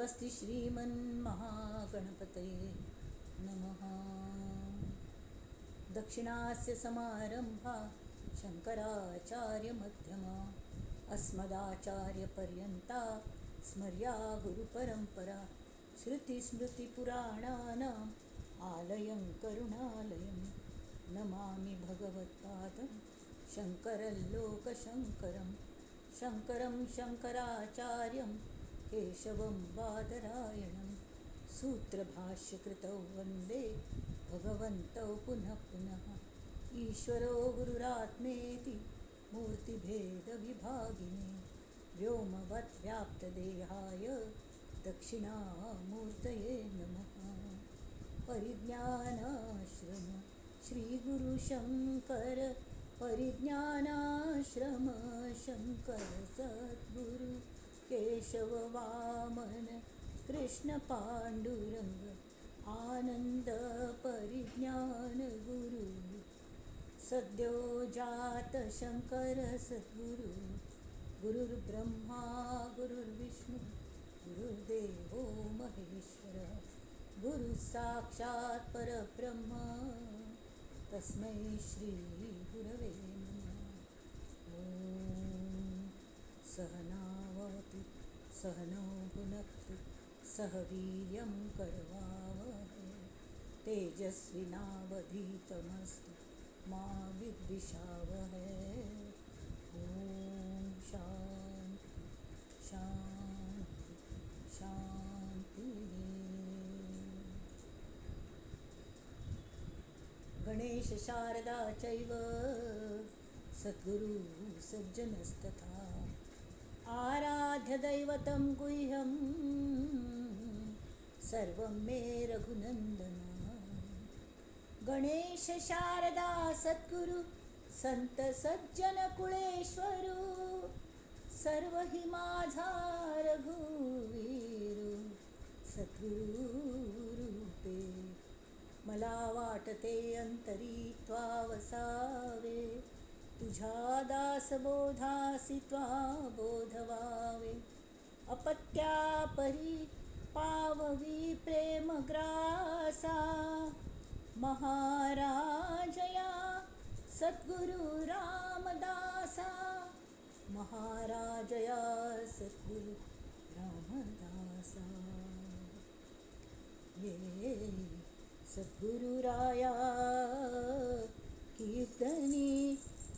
स्वस्ति श्रीमन्महागणपतये नमः। दक्षिणास्य समारम्भा शङ्कराचार्यमध्यमा अस्मदाचार्यपर्यन्ता स्मर्या गुरुपरम्परा। श्रुतिस्मृतिपुराणानाम् आलयं करुणालयं नमामि भगवत्पादं शङ्करं लोकशङ्करं शङ्करं शङ्कराचार्यं केशवं बादरायणं सूत्रभाष्यकृतौ वन्दे भगवन्तौ पुनः पुनः। ईश्वरो गुरुरात्मेति मूर्तिभेदविभागिने व्योमवद्व्याप्तदेहाय दक्षिणामूर्तये नमः। परिज्ञानाश्रम श्रीगुरुशङ्कर परिज्ञानाश्रम शङ्कर सद्गुरु केशव वामन कृष्ण पांडुरंग आनंद परिज्ञान गुरु सद्यो जात शंकर सद्गुरु। गुरुर्ब्रह्मा गुरुर्विष्णु गुरुर्देवो महेश्वर गुरु साक्षात् परब्रह्म तस्मै श्री गुरवे नमः। ॐ सहनावतु सहनौ भुनक्तु सह वीर्यं करवावहै तेजस्विनावधीतमस्तु मा विद्विषावहै। ॐ शान्ति शान्ति शान्तिः। गणेश शारदा चैव सद्गुरु सज्जनस्तथा आराध्य दैवतं गुह्यं सर्वं मे रघुनंदन। गणेश शारदा सद्गुरु संत सज्जन कुळेश्वरू सर्व हि माझा रघुवीरू सद्गुरु रूपे। मला वाटते अंतरी त्वा वसावे तुझ्या दासबोधासी त्वा बोधवावे। अपत्या परी पाववी प्रेमग्रासा महाराजया सद्गुरु रामदासा महाराजया सद्गुरु रामदासा। ये सद्गुरुराया कीर्तनी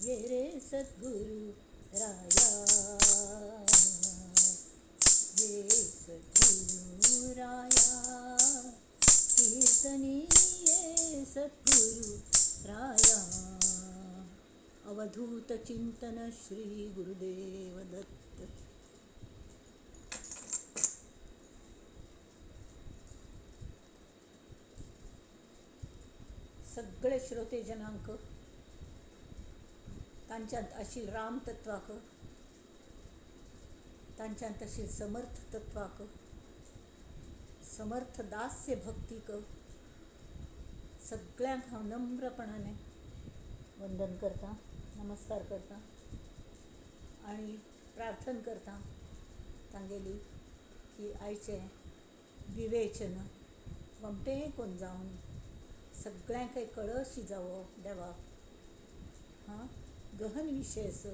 ये रे सद्गुरु राया ये सद्गुरुराया कीर्तनी ये सद्गुरु राया। अवधूत चिंतन श्री गुरुदेव दत्त। सगळे श्रोते जनांक तांच्यांत आशिल राम तत्वाक तांच्यांत आशिल समर्थ तत्वाक समर्थ दास्य भक्तीक सगळ्यांक हांव नम्रपणाने वंदन करता, नमस्कार करता आणि प्रार्थना करता तांगेली की आयचें विवेचन गोमटें कोन्न जावन सगळ्यांकय कळशी जावो देवा। हां, गहन विशय असो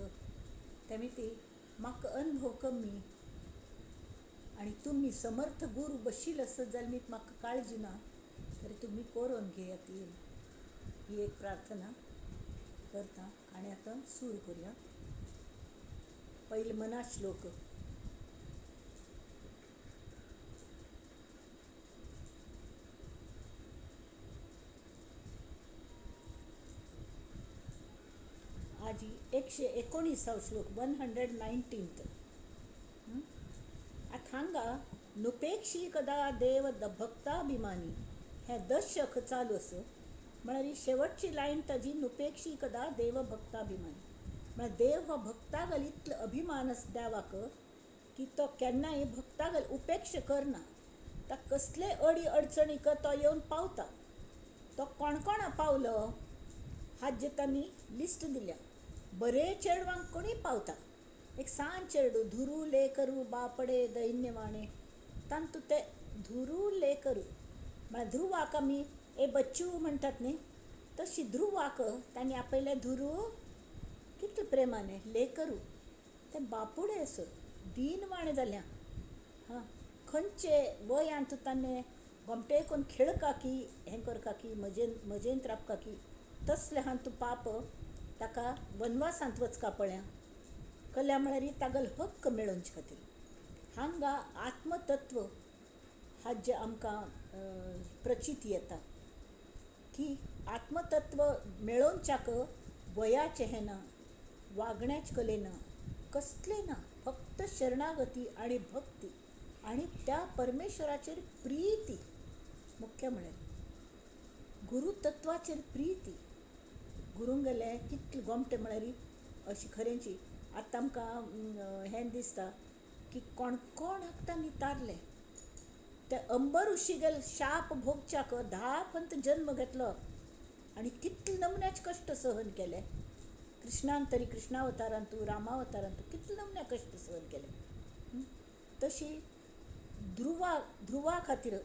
तेमी ती म्हाका अनुभव कमी आनी तुमी समर्थ गुरू बशील आसत जाल्यार म्हाका काळजी ना तरी तुमी करून घेयात ही एक प्रार्थना करता आनी आतां सुरू करुया। पयलो मना श्लोक। आजी 119 श्लोक 119. आतां हांगा नुपेक्षी कदा देव भक्ताभिमानी हें दशक चालू आसा। म्हळ्यार ही शेवटची लायन ताजी नुपेक्षी कदा देव भक्ताभिमानी म्हळ्यार देव हो भक्ता घाल इतलो अभिमान आसा देवाक की तो केन्नाय भक्ता घाल उपेक्षा करना। ताका कसले अडी अडचणीक तो येवन पावता। तो कोणकोणा पावलो हाजे तांणी लिस्ट दिल्या। बरे चेडवांक कोणूय पावता। एक सान चेडूं धुरू लेकरू बापडे दैन्यवाणे तांतू ते धुरू लेकरू म्हळ्यार ध्रुवाक आमी ए बच्चू म्हणटात न्ही, तशी ध्रुवाक तांणी आपयलें धुरू कितले प्रेमाने लेकरू. तें बापुडे असो दीनवाणें जाल्या. हां, खंयचे वयांत ताणें गोमटे कोन्न खेळका की हें करका की मजेंत राबका की तसलें हांतू पाप ताका वनवासांत वचका पळ्या कल्या म्हळ्यार तागल हक्क मेळोवचे खातीर. हांगा आत्मतत्व हाजे आमकां प्रचिती येता की आत्मतत्व मेळोवच्याक वयाचें हें ना, वागण्याचे कले ना, कसलें ना, फक्त शरणागती आनी भक्ती आनी त्या परमेश्वराचेर प्रिती. मुख्य म्हळ्यार गुरुतत्वाचेर प्रिती. गुरूंगेलें कितलें गोमटें म्हळ्यार अशी खरेंची आतां आमकां हें दिसता की कोण कोणाक तांणी तारले. ते अंबर ऋषीगेल शाप भोगच्याक 10 पंत जन्म घेतलो आनी कितले नमुन्याचे कश्ट सहन केले. कृष्णान तरी कृष्णावतारांतू रामावतारांतू कितले नमुन्या कश्ट सहन केले. तशी ध्रुवा खातीर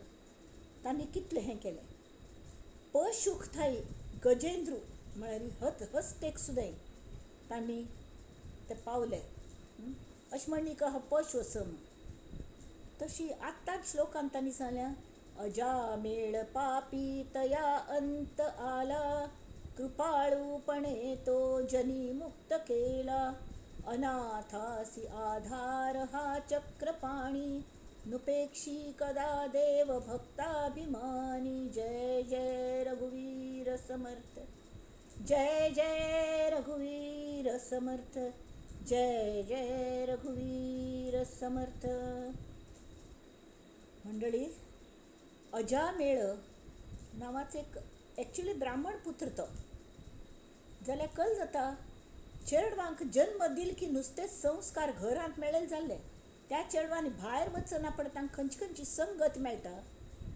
तांणी कितलें हें केलें. पशुक थाय गजेंद्रू म्हळ्यार हस्तेक सुद्दां तांणी ते पावले. अशें म्हण न्ही हो पशु असो म्हूण. तशी आत्तांच श्लोकांत तांणी सांगल्या, अजामेळ पापी तया अंत आला, कृपाळूपणे तो जनी मुक्त केला, अनाथासी आधार हा चक्रपाणी, नुपेक्षी कदा देव भक्ताभिमानी. जय जय रघुवीर समर्थ, जय जय रघुवीर समर्थ, जय जय रघुवीर समर्थ. मंडळी, अजामेळ नांवाचो एक एक्चुली ब्राह्मण पुत्र तो जाल्यार कल जाता चेडवांक जन्म दिल की नुस्तेच संस्कार घरांत मेळ्ळे जाल्ले. त्या चेडवांनी भायर वचना पण तांकां खंयची खंयची संगत मेळटा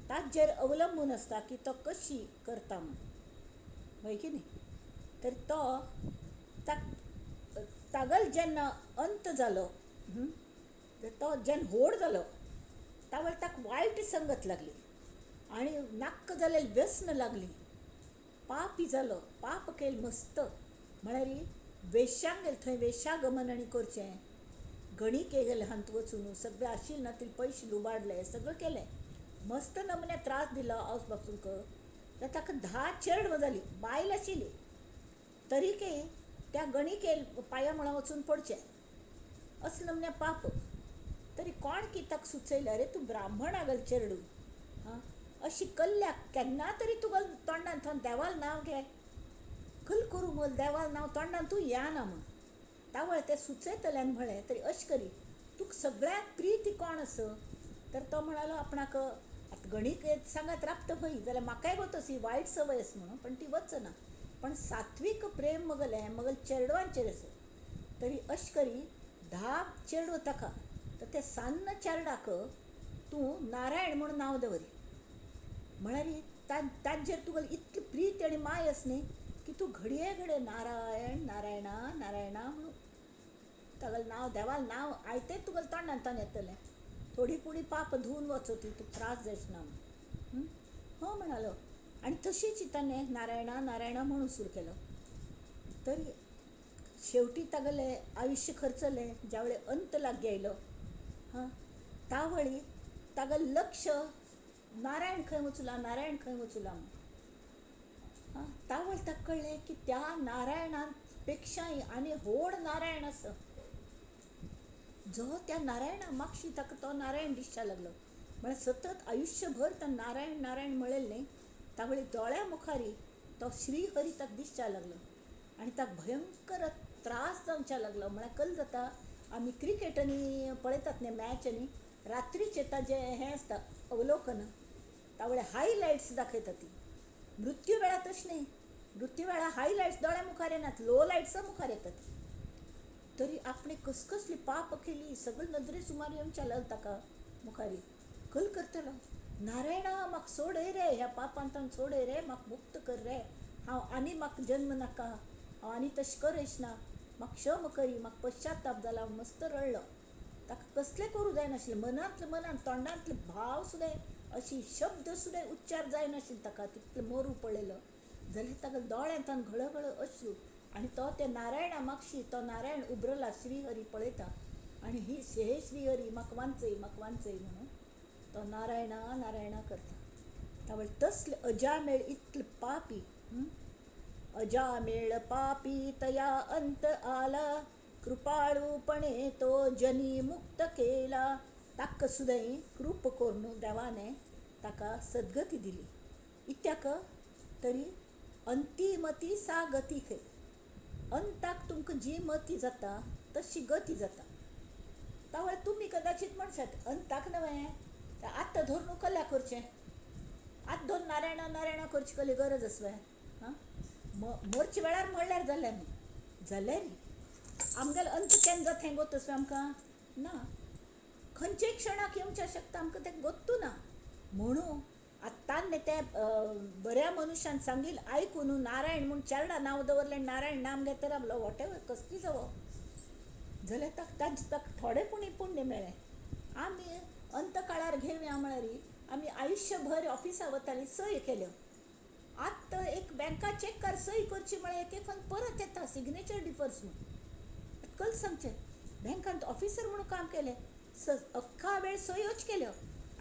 ताचेर अवलंबून आसता की तो कशी करता म्हूण, हय की न्ही. तर तो तागल जेन्ना अंत जालो, तो जेन्ना व्हड जालो तावळ ताका वायट संगत लागली आनी नाक्क जालें व्यसन लागली, पापी जालो, पाप केलें मस्त. म्हळ्यार वेश्यांक गेले थंय वेश्यागमन आनी करचें, गणिके गेले हांत वचून सगळें आशिल्लें ना तितले पयशे लुबाडले, सगळें केलें, मस्त नमुन्या त्रास दिलो आवस बापूंक. तर ताका 10 चेडवां जालीं, बायल आशिल्ली तरीकय त्या गणिके पांया मुळां वचून पडचें, असलें नमुन्या पाप. तरी कोण की ताका सुचयलें, अरे तूं ब्राह्मण आगल चेडू, आं अशी कल्ल्याक केन्ना तरी तुगेल तोंडान थंय देवाल नांव घे, कल करूं मल देवाल नांव तोंडान तूं या ना म्हूण. तावळ ते सुचयतल्यान म्हळें तरी अशें करी तुका सगळ्यांत प्रिती कोण आसा. तर तो म्हणालो आपणाक आतां गणीक सांगात राबता पळय जाल्यार म्हाकाय गो तशी वायट संवय आसा म्हणून, पण ती वचना, पण सात्वीक प्रेम मगलें मगल चेडवांचेर आसा. तरी अशें करी 10 चेडवां ताका, तर त्या सान्न चेरडाक तूं नारायण म्हूण नांव दवरी. म्हळ्यार तांचेर तुका इतली प्रीत आनी माय आसा न्ही की तूं घडये घडये नारायण नारायणा नारायणा म्हणून तागेलें नांव देवालें नांव आयतेंच तुगेलें तोंडांतल्यान येतलें. थोडी पुडी पाप धुवन वचो ती, तुका त्रास जायच ना म्हूण. हो म्हणालो आनी तशीच ताणें नारायणा नारायणा म्हणून सुरू केलो. तरी शेवटी तागेलें आयुश्य खर्चलें. ज्या वेळी अंत लागीं आयलो, हां, तावळी तागेलें लक्ष नारायण खंय वचुला, नारायण खंय वचुला म्हूण. हां, तावळ ताका कळ्ळें की त्या नारायणा पेक्षाय आनी व्हड नारायण आसा, जो त्या नारायणा मागशी ताका तो नारायण दिसपाक लागलो. म्हळ्यार सतत आयुश्यभर तो नारायण नारायण म्हणलें न्ही, तावळी दोळ्या मुखारी तो श्रीहरी ताका दिसपाक लागलो आनी ताका भयंकर त्रास जावच्या लागलो. म्हळ्यार कल जाता आमी क्रिकेट आनी पळयतात न्ही मॅच, आनी रात्रीचे ताजें हें आसता अवलोकन, तावळे हायलायट्स दाखयतात ती. मृत्यू वेळा तशें न्ही, मृत्यू वेळा हायलायट्स दोळ्या मुखार येनात, लो लायट्सां मुखार येतात. तरी आपणें कसकसली पाप केली सगळें नदरे सुमार येवच्या लागलो ताका मुखारी. कल करतलो, नारायणा म्हाका सोडय रे, ह्या पापांतल्यान सोडय रे, म्हाका मुक्त कर रे, हांव आनी म्हाका जन्म नाका, हांव आनी तशें करच ना, म्हाका क्षम करी, म्हाका पश्चाताप जाला. मस्त रडलो. ताका कसलें करूं जायनाशिल्लें, मनांतले मनान तोंडांतले भाव सुद्दां अशी शब्द सुद्दां उच्चार जायनाशिल्ले ताका, तितलो मरू पडलेलो. जाल्यार ताका दोळ्यांत घळघळ अश्रू आनी तो त्या नारायणा मागशी तो नारायण उब्रला श्रीहरी पळयता आनी ही हे श्रीहरी म्हाका वांचय म्हाका वांचय म्हणून तो नारायणा नारायणा करता. तावळ तसले अजामेळ इतले पापी, अजामेळ पापी तया अंत आला, कृपाळूपणे तो जनी मुक्त केला. ताका सुद्दां कृप करून देवाने ताका सद्गती दिली. इत्याक तरी अंतिमती सा गती खंय, अंताक तुमकां जी मती जाता तशी गती जाता. तावळ तुमी कदाचित म्हणशात अंताक नव्हे तर आत्तां धरून कल्या करचें, आतां धरून नारायणा नारायणा करची कसली गरज आसवे? हां, मरच्या वेळार म्हणल्यार जालें न्ही, जाल्यार आमगेलो अंत केन्ना जाता हें गोत आसवे आमकां ना, खंयच्याय क्षणाक येवचें शकता आमकां तें गोत्तू ना. म्हणून आतां त्या बऱ्या मनुष्यान सांगील आयकून नारायण म्हूण चेरडा नांव दवरलें, नारायण नाम घेत रावलो, वॉटेवर कसली जावो जाल्यार ताका तांचे ताका थोडें पुणी पुण्य मेळ्ळें. आमी अंतकाळार घेवया म्हळ्यार आमी आयुश्यभर ऑफिसा वतालीं, सय केल्यो. आतां एक बँका चॅकार सय करची म्हळ्यार एक एक परत येता सिग्नेचर डिफर्स म्हूण. कल सांगचें बँकांत ऑफिसर म्हणून काम केलें, अख्खा वेळ सयोच केल्यो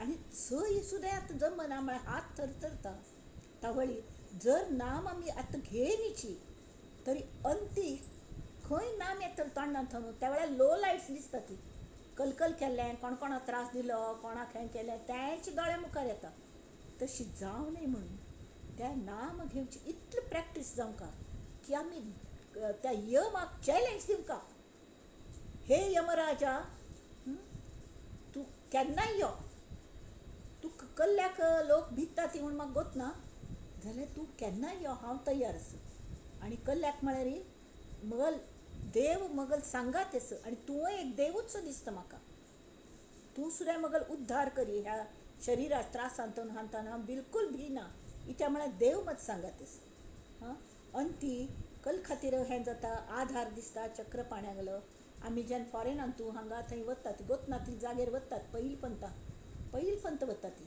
आनी सय सुद्दां आतां जमना म्हळ्यार हात थरथरता. तावळी जर नाम आमी आतां घेयनीची तरी अंती खंय नाम येतलो तोंडांत थंय त्या वेळार लो लायट्स दिसता ती, कलकल केल्लें, कोण कोणाक त्रास दिलो, कोणाक हें केलें तेंच दोळ्या मुखार येता. तशी जावं न्हय म्हणून त्या नाम घेवची इतली प्रॅक्टीस जावंका की आमी त्या यमाक चॅलेंज दिवंका, हे यमराजा तूं केन्नाय यो, तूं कल्ल्याक लोक भिता ती म्हूण म्हाका गोत ना, जाल्यार तूं केन्नाय यो, हांव तयार आसा. आनी कल्ल्याक म्हळ्यार मगल देव मगल सांगात आसा आनी तूंय एक देवूच दिसता म्हाका, तूं सुद्दां मगल उद्धार करी ह्या शरिरा त्रासांत हांतान हांव बिलकूल भिना, इत्या म्हळ्यार देव मत सांगात आसा. हां, अंती कल खातीर हें जाता, आधार दिसता चक्रपाण्या गेलो. आमी जेन्ना फॉरेनान तूं हांगा थंय वतात, गोतना ती जागेर वतात, पयल पंता पयल पंत वता ती,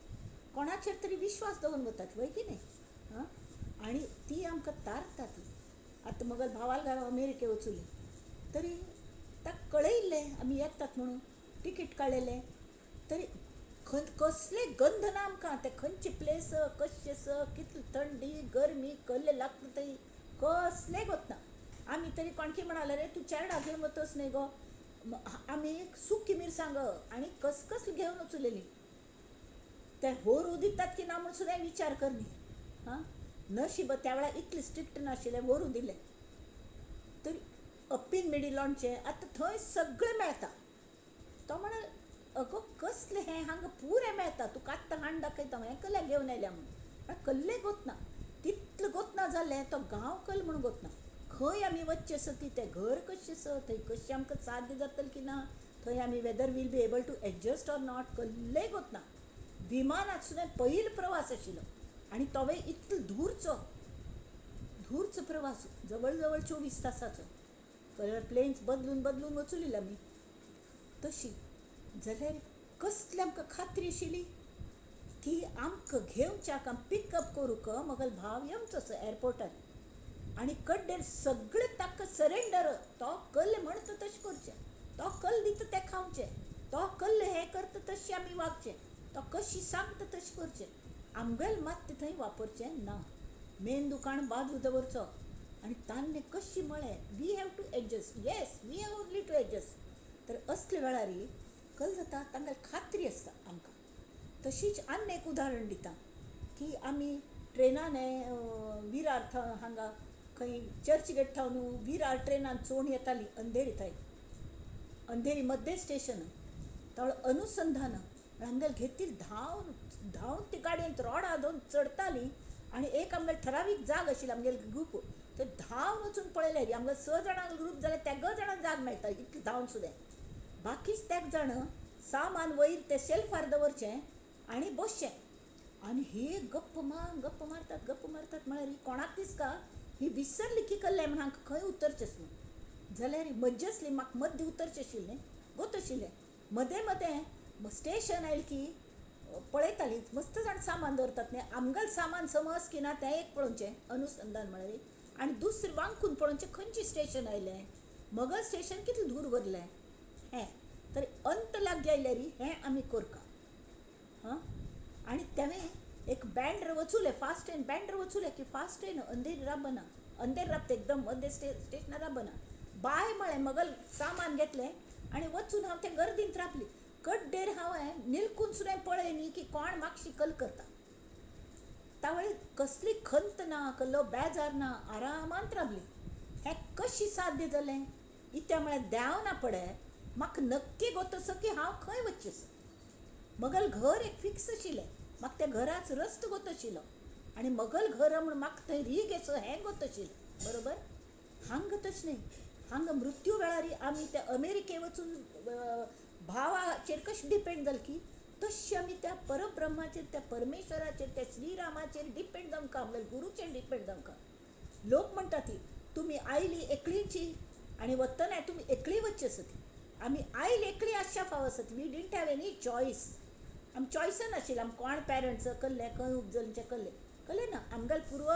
कोणाचेर तरी विश्वास दवरून वतात वय की न्ही? हां, आनी ती आमकां तारता ती. आतां मगल भावाल घाल अमेरिके वचुली तरी ताका कळयल्लें आमी येतात म्हणून, तिकीट काडलेलें, तरी खंय कसलें गंध ना आमकां, तें खंयचे प्लेस कशें आसा, कितली थंडी गरमी कल्ले लागता थंय कसलें गोतना. आमी तरी कोणकी म्हणाले रे तूं चेरडा घेवन वतस न्हय गो, आमी सुकी मिरसांग आनी कसकस घेवन वचुलेली, ते व्हरूं दितात की ना म्हूण सुद्दां विचार कर न्ही. हां, नशीब त्या वेळार इतलें स्ट्रिक्ट नाशिल्लें, व्हरूं दिलें. तरी अप्पीन मिडी लोणचें आतां थंय सगळें मेळटा. तो म्हणाल अगो कसलें हें हांगा पुरें मेळटा, तुका आत्तां हाण दाखयता हें कल्ल्या घेवन आयल्या म्हणून, कल्लें गोतना तितलें गोतना जालें, तो गांव कल म्हूण गोतना. खंय आमी वचचें आसा ती, तें घर कशें आसा, थंय कशें आमकां साध्य जातलें की ना, थंय आमी whether we'll be able to adjust or not, कल्लें गोतना. विमानांत सुद्दां पयलो प्रवास आशिल्लो आनी तोवूय इतलो दूरचो दूरचो प्रवास, जवळ जवळ 24 तासाचो, प्लेन्स बदलून बदलून वचुलेली आमी. तशी जाल्यार कसली आमकां खात्री आशिल्ली की आमकां घेवच्याक पिकअप करूंक मगल भाव येवचो असो एअरपोर्टार आनी कड्डेर सगळें ताका सरेंडर, तो कल्ले म्हणटा तशें करचें, तो कल्ल दिता तें खावचें, तो कल्ल हें करता तशें आमी वागचें, तो कशी सांगता तशें करचें, आमगेल मात थंय वापरचें ना, मेन दुकान बाजू दवरचो. आनी तांणे कशी म्हळें we have to adjust, yes we have only to adjust. तर असल्या वेळार कल जाता तांकां खात्री आसता आमकां. तशीच आनी एक उदाहरण दिता की आमी ट्रेनान विरार हांगा खंय चर्चगेट थावन विरार ट्रेनान चोण येताली अंधेरी थंय, अंधेरी मध्य स्टेशन तळ अनुसंधान आमगेले घेतील धांवन धांवन ती गाडयेंत रोडा दोन चडताली आनी एक आमगेले ठरावीक जाग आशिल्ली आमगेले ग्रूप, थंय धांवन वचून पळयलें आमगेले 6 जाणां ग्रूप जाल्यार तेग जाणां जाग मेळटा इतलें धांवन सुद्दां. बाकीच तेग जाण सामान वयर ते शेल्फार दवरचें आनी बसचें आनी ही गप्प मार गप्प मारतात गप्प मारतात म्हळ्यार ही कोणाक दिसता ही विसरली की कल्ले म्हण हांकां खंय उतरचें म्हूण. जाल्यार मज्जा आसली म्हाका मद्य उतरचें आशिल्लें गोत आशिल्लें, मदें मदें स्टेशन आयलें की पळयताली मस्त जाण सामान दवरतात न्ही, आमगेलें सामान समज की ना तें एक पळोवचें अनुसंधान म्हळ्यार, आनी दुसरें वांकून पळोवचें खंयचें स्टेशन आयलें, मगल स्टेशन कितलें दूर उरलें हें. तर अंत लागीं आयल्यार हें आमी करका. हां, आनी तेणें एक बँड्र वचुलें, फास्ट ट्रेन बँड्र वचुलें की फास्ट ट्रेन अंधेर राबना, अंधेर राबता एकदम अंधेर स्टेशनार राबना. बाय म्हळें मगल सामान घेतलें आनी वचून हांव ते गर्दींत राबली. कड्डेर हांवें निलकून सुद्दां पळय न्ही की कोण मागशी कल करता. तावळी कसली खंत ना, कसलो बेजार ना, आरामांत राबली. हें कशी साध्य जालें? इत्या म्हळ्यार देव ना पडे म्हाका नक्की गोत आसा की हांव खंय वचचें आसा. मगल घर एक फिक्स आशिल्लें, म्हाका त्या घराच रस्तो गोत आशिल्लो आनी मगल घर म्हूण म्हाका थंय रीग येसो हें गोत आशिल्लें. बरोबर, हांगा तशें न्ही. हांगा मृत्यू वेळार आमी त्या अमेरिके वचून भावाचेर कशें डिपेंड जालें की तशें आमी त्या परब्रह्माचेर, त्या परमेश्वराचेर, त्या श्रीरामाचेर डिपेंड जावंक, आमगेल्या गुरूचेर डिपेंड जावंक. लोक म्हणटा ती तुमी आयली एकलीची आनी वतना तुमी एकली वचची आसत. आमी आयली एकली आसच्या फावो आसत. We didn't have any choice. आम चॉयस नाशिल्लें, आम कोण पेरंट्स कल्ले खंय उपजलचें कल्ले कल्ले ना. आमगेले पूर्व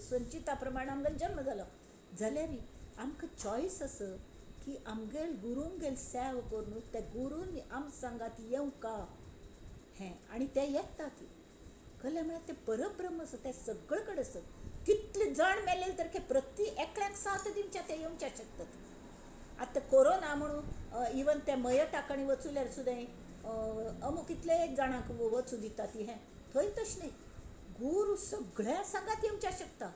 संचिता प्रमाणे आमगेलो जन्म जालो जाल्यार आमकां चॉयस आसा की आमगेल गुरूंगेल सेवा करून त्या गुरून आम सांगात येवंका हें, आनी ते येता ती कल्ले म्हळ्यार ते परब्रह्म आसा, ते सगळे कडेन आसा. कितले जाण मेले तर प्रति एकल्याक साथ दिवच्या ते येवच्या शकतात. आतां कोरोना म्हणून इवन ते मयता कडेन वचुल्यार सुद्दां अमूक कितले जाणांक वचूं दिता ती हें, थंय तशें न्ही. गुरू सगळ्या सांगात येवच्या शकता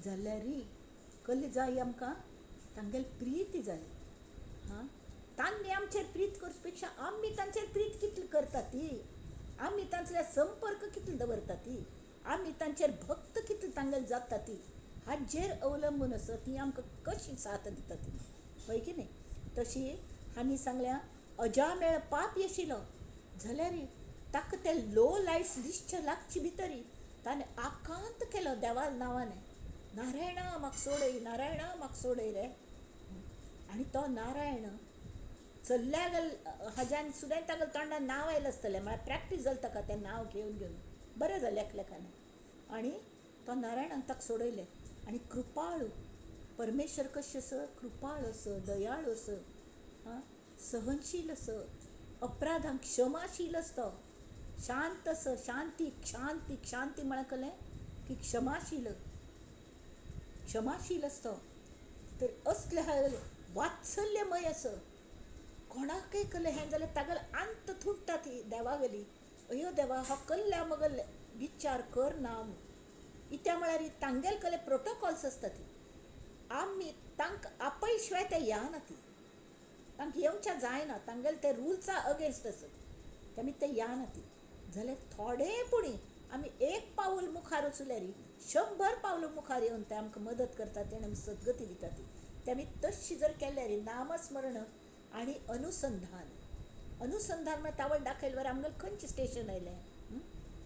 जाल्यार कल्ले जाय आमकां तांगेली प्रिती जाय. हां, तांणी आमचेर प्रीत करचे पेक्षा आमी तांचेर प्रीत कितली करता ती, आमी तांचो संपर्क कितले दवरता ती, आमी तांचेर भक्त कितले तांगेले जाता ती, हाजेर अवलंबून आसा ती आमकां कशी साथ दिता ती, हय की न्ही? तशी हांणी सांगल्या अजामेळ पापी आशिल्लो जाल्यार ताका ते लो लायट्स दिसचे लागचे भितरी ताणें आकांत केलो देवा नांवाने, नारायणा म्हाका सोडय, नारायणा म्हाका सोडय रे. आनी तो नारायण चल्ल्या गेल हाज्यान सुद्दां ताका तोंडान नांव आयलें आसतलें, म्हळ्यार प्रॅक्टीस जाली ताका तें नांव घेवन घेवन बरें जालें एकलेकान. आनी तो नारायणान ताका सोडयलें. आनी कृपाळू परमेश्वर कशें आसा, कृपाळू आसा, दयाळू आसा, आं, सहनशील आसा, अपराधांक क्षमाशील आसता, शांत आसा, शांती क्षांती क्षांती म्हळ्यार कळ्ळें की क्षमाशील, क्षमाशील आसता. तर असले वात्सल्यमय आसा. कोणाकय कल्लें हें जाल्यार तागेलो अंत थुडटा ती देवागेली, अयो देवा हो कल्ल्या मगल विचार कर ना. इत्या म्हळ्यार तांगेले कल्ले प्रोटोकॉल्स आसता ती, आमी तांकां आपय शिवाय ते येना ती, तांकां येवच्या जायना, तांगेले ते रुल्सा अगेन्स्ट आसत तेमी ते येना ती. जाल्यार थोडे पुणी आमी एक पावल मुखार वचल्यार 100 पावलां मुखार येवन ते आमकां मदत करता, तेणें आमी सद्गती दिता ती. तेमी तशी जर केल्यार नामस्मरण आनी अनुसंधान, अनुसंधान म्हळ्यार तावळ दाखयल्यार आमगेलें खंयचें स्टेशन आयलें.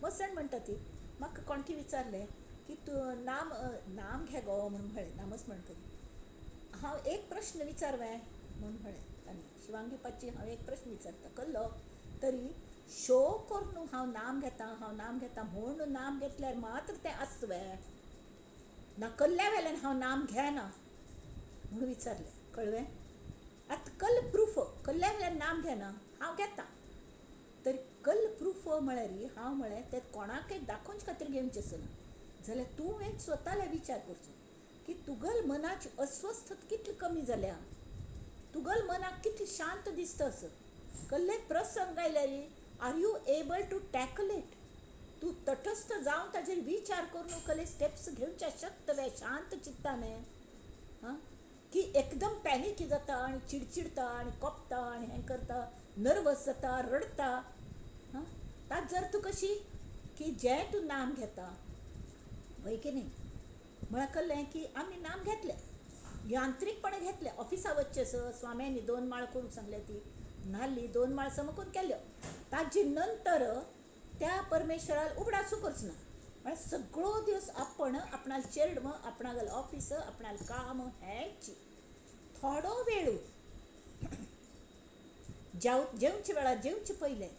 मसण म्हणटा ती म्हाका कोणटी विचारलें की तूं नाम नाम घे गो म्हणून म्हळें, नामस्मरण करी. हांव एक प्रश्न विचारवें म्हणून म्हळें तांणी, शिवांगी पाची हांव एक प्रश्न विचारता कल्लो तरी शो करून हांव नाम घेता, हांव नाम घेता म्हणून नाम घेतल्यार मात्र तें आसवें ना कल्ल्या वेल्यान हांव नाम घेना म्हणून विचारलें. कळ्ळें? आतां कल प्रूफ कल्ल्या वेल्यान नाम घेना हांव घेता तर कल प्रूफ म्हळ्यार हांव म्हळें तें कोणाकय दाखोवचे खातीर घेवचें आसना, जाल्यार तुवें स्वताले विचार करचो की तुगल मनाची अस्वस्थता कितली कमी जाल्या, तुगल मनाक कितली शांत दिसता असो कसले प्रसंग आयल्यार are you able to tackle it, तूं तटस्थ जावन ताजेर विचार करून कसले स्टेप्स घेवच्या शकतले शांत चित्ताने, हां, की एकदम पॅनिक जाता आनी चिडचिडता आनी कोपता आनी हें करता, नर्वस जाता, रडटा. हां, ताच जर तूं कशी की जें तूं नाम घेता हय की न्ही, म्हळ्यार कळ्ळें की आमी नाम घेतलें, यांत्रिकपणे घेतलें, ऑफिसा वचचें आसा स्वाम्यांनी 2 माळ करूंक सांगल्या ती न्हाली 2 माळ समकून केल्यो, ताजे नंतर त्या परमेश्वराक उगडासू करचो ना, म्हळ्यार सगळो दिवस आपण आपणाले चेडवां, आपणागेलें ऑफिस, आपणालें काम हेंच. थोडो वेळ जेवचे वेळार जेवचे पयलें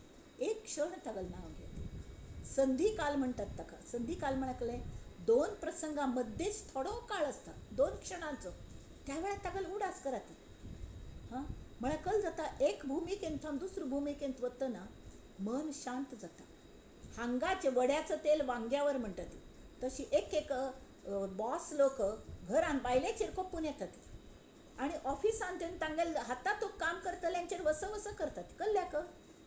एक क्षण तागेलें नांव घेत. संधी काल म्हणटात ताका. संधी काल म्हळ्यार दोन प्रसंगां मद्देच थोडो काळ आसता, दोन क्षणांचो, त्या वेळार तागेलो उडास करात. हां, म्हळ्यार कल जाता एक भुमिकेंत दुसरे भुमिकेंत वतना मन शांत जाता. हांगाचे वड्याचो तेल वांग्यावर म्हणटा ती, तशी एक एक बॉस लोक घरान बायलेचेर कोपून येतात आनी ऑफिसान तांगेले हातांत काम करतल्यांचेर वसवस करतात. कल्ल्याक